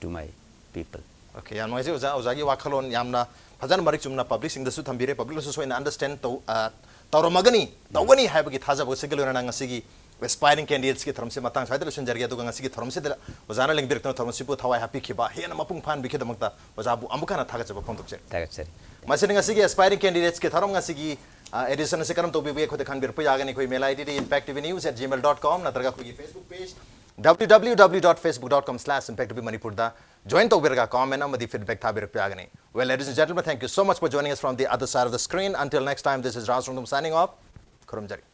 to my people. Okay, ꯌꯥꯝ ꯅꯨꯡꯉꯥꯏꯖꯩ ꯑꯣꯖꯥ꯫ ꯑꯣꯖꯥꯒꯤ ꯋꯥꯈꯜꯂꯣꯟ ꯌꯥꯝꯅ ꯐꯖꯅ ꯃꯔꯤꯛ ꯆꯨꯝꯅ ꯄꯕ꯭ꯂꯤꯛꯁꯤꯡꯗꯁꯨ ꯊꯝꯕꯤꯔꯦ꯫ ꯄꯕ꯭ꯂꯤꯛꯅꯁꯨ ꯁꯣꯏꯅ ꯑꯟꯗꯔꯁ꯭ꯇꯦꯟ ꯇꯧ-, ꯑ, ꯇꯧꯔꯝꯃꯒꯅꯤ, ꯇꯧꯒꯅꯤ ꯍꯥꯏꯕꯒꯤ ꯊꯥꯖꯕ ꯑꯁꯤꯒ ꯂꯣꯏꯅꯅ ꯉꯁꯤꯒꯤ ꯑꯦꯁꯄꯥꯏꯔꯤꯡ ꯀꯦꯟꯗꯤꯗꯦꯠꯁꯀꯤ ꯊꯧꯔꯝꯁꯤ ꯃꯇꯥꯡ ꯁ꯭ꯋꯥꯏꯗ ꯂꯣꯏꯁꯤꯟꯖꯔꯒꯦ꯫ ꯑꯗꯨꯒ ꯉꯁꯤꯒꯤ ꯊꯧꯔꯝꯁꯤꯗ ꯑꯣꯖꯥꯅ ꯂꯦꯡꯕꯤꯔꯛꯇꯨꯅ ꯊꯧꯔꯝꯁꯤꯕꯨ ꯊꯋꯥꯏ ꯍꯥꯞꯄꯤꯈꯤꯕ, ꯍꯦꯟꯅ ꯃꯄꯨꯡ ꯐꯥꯍꯟꯕꯤꯈꯤꯕꯗꯃꯛꯇ ꯑꯣꯖꯥꯕꯨ ꯑꯃꯨꯛ ꯍꯟꯅ ꯊꯥꯒꯠꯆꯕ ꯐꯣꯡꯗꯣꯛꯆꯔꯤ꯫ ꯊꯥꯒꯠꯆꯔꯤ꯫ ꯃꯁꯤꯅ ꯉꯁꯤꯒꯤ ꯑꯦꯁꯄꯥꯏꯔꯤꯡ ꯀꯦꯟꯗꯤꯗꯦꯠꯁꯀꯤ ꯊꯧꯔꯝ ꯉꯁꯤꯒꯤ, ꯑ, ꯑꯦꯗꯤꯁꯟ ꯑꯁꯤ ꯀꯔꯝ ꯇꯧꯕꯤꯕꯒꯦ ꯑꯩꯈꯣꯏꯗ ꯈꯪꯕꯤꯔꯛꯄ ꯌꯥꯒꯅꯤ꯫ ꯑꯩꯈꯣꯏ email I ꯗꯤꯗꯤ impact T V news at gmail dot com ꯅꯠꯇ꯭ꯔꯒ ꯑꯩꯈꯣꯏꯒꯤ Facebook page W W W dot facebook dot com slash impact T V Manipur ꯗ join ꯇꯧꯕꯤꯔꯒ comment ꯑꯃꯗꯤ feedback ꯊꯥꯕꯤꯔꯛꯄ ꯌꯥꯒꯅꯤ꯫ Well, ladies and gentlemen, thank you so much for joining us from the other side of the screen. Until next time, this is Raj Rongdum signing off. ꯈꯨꯔꯨꯝꯖꯔꯤ꯫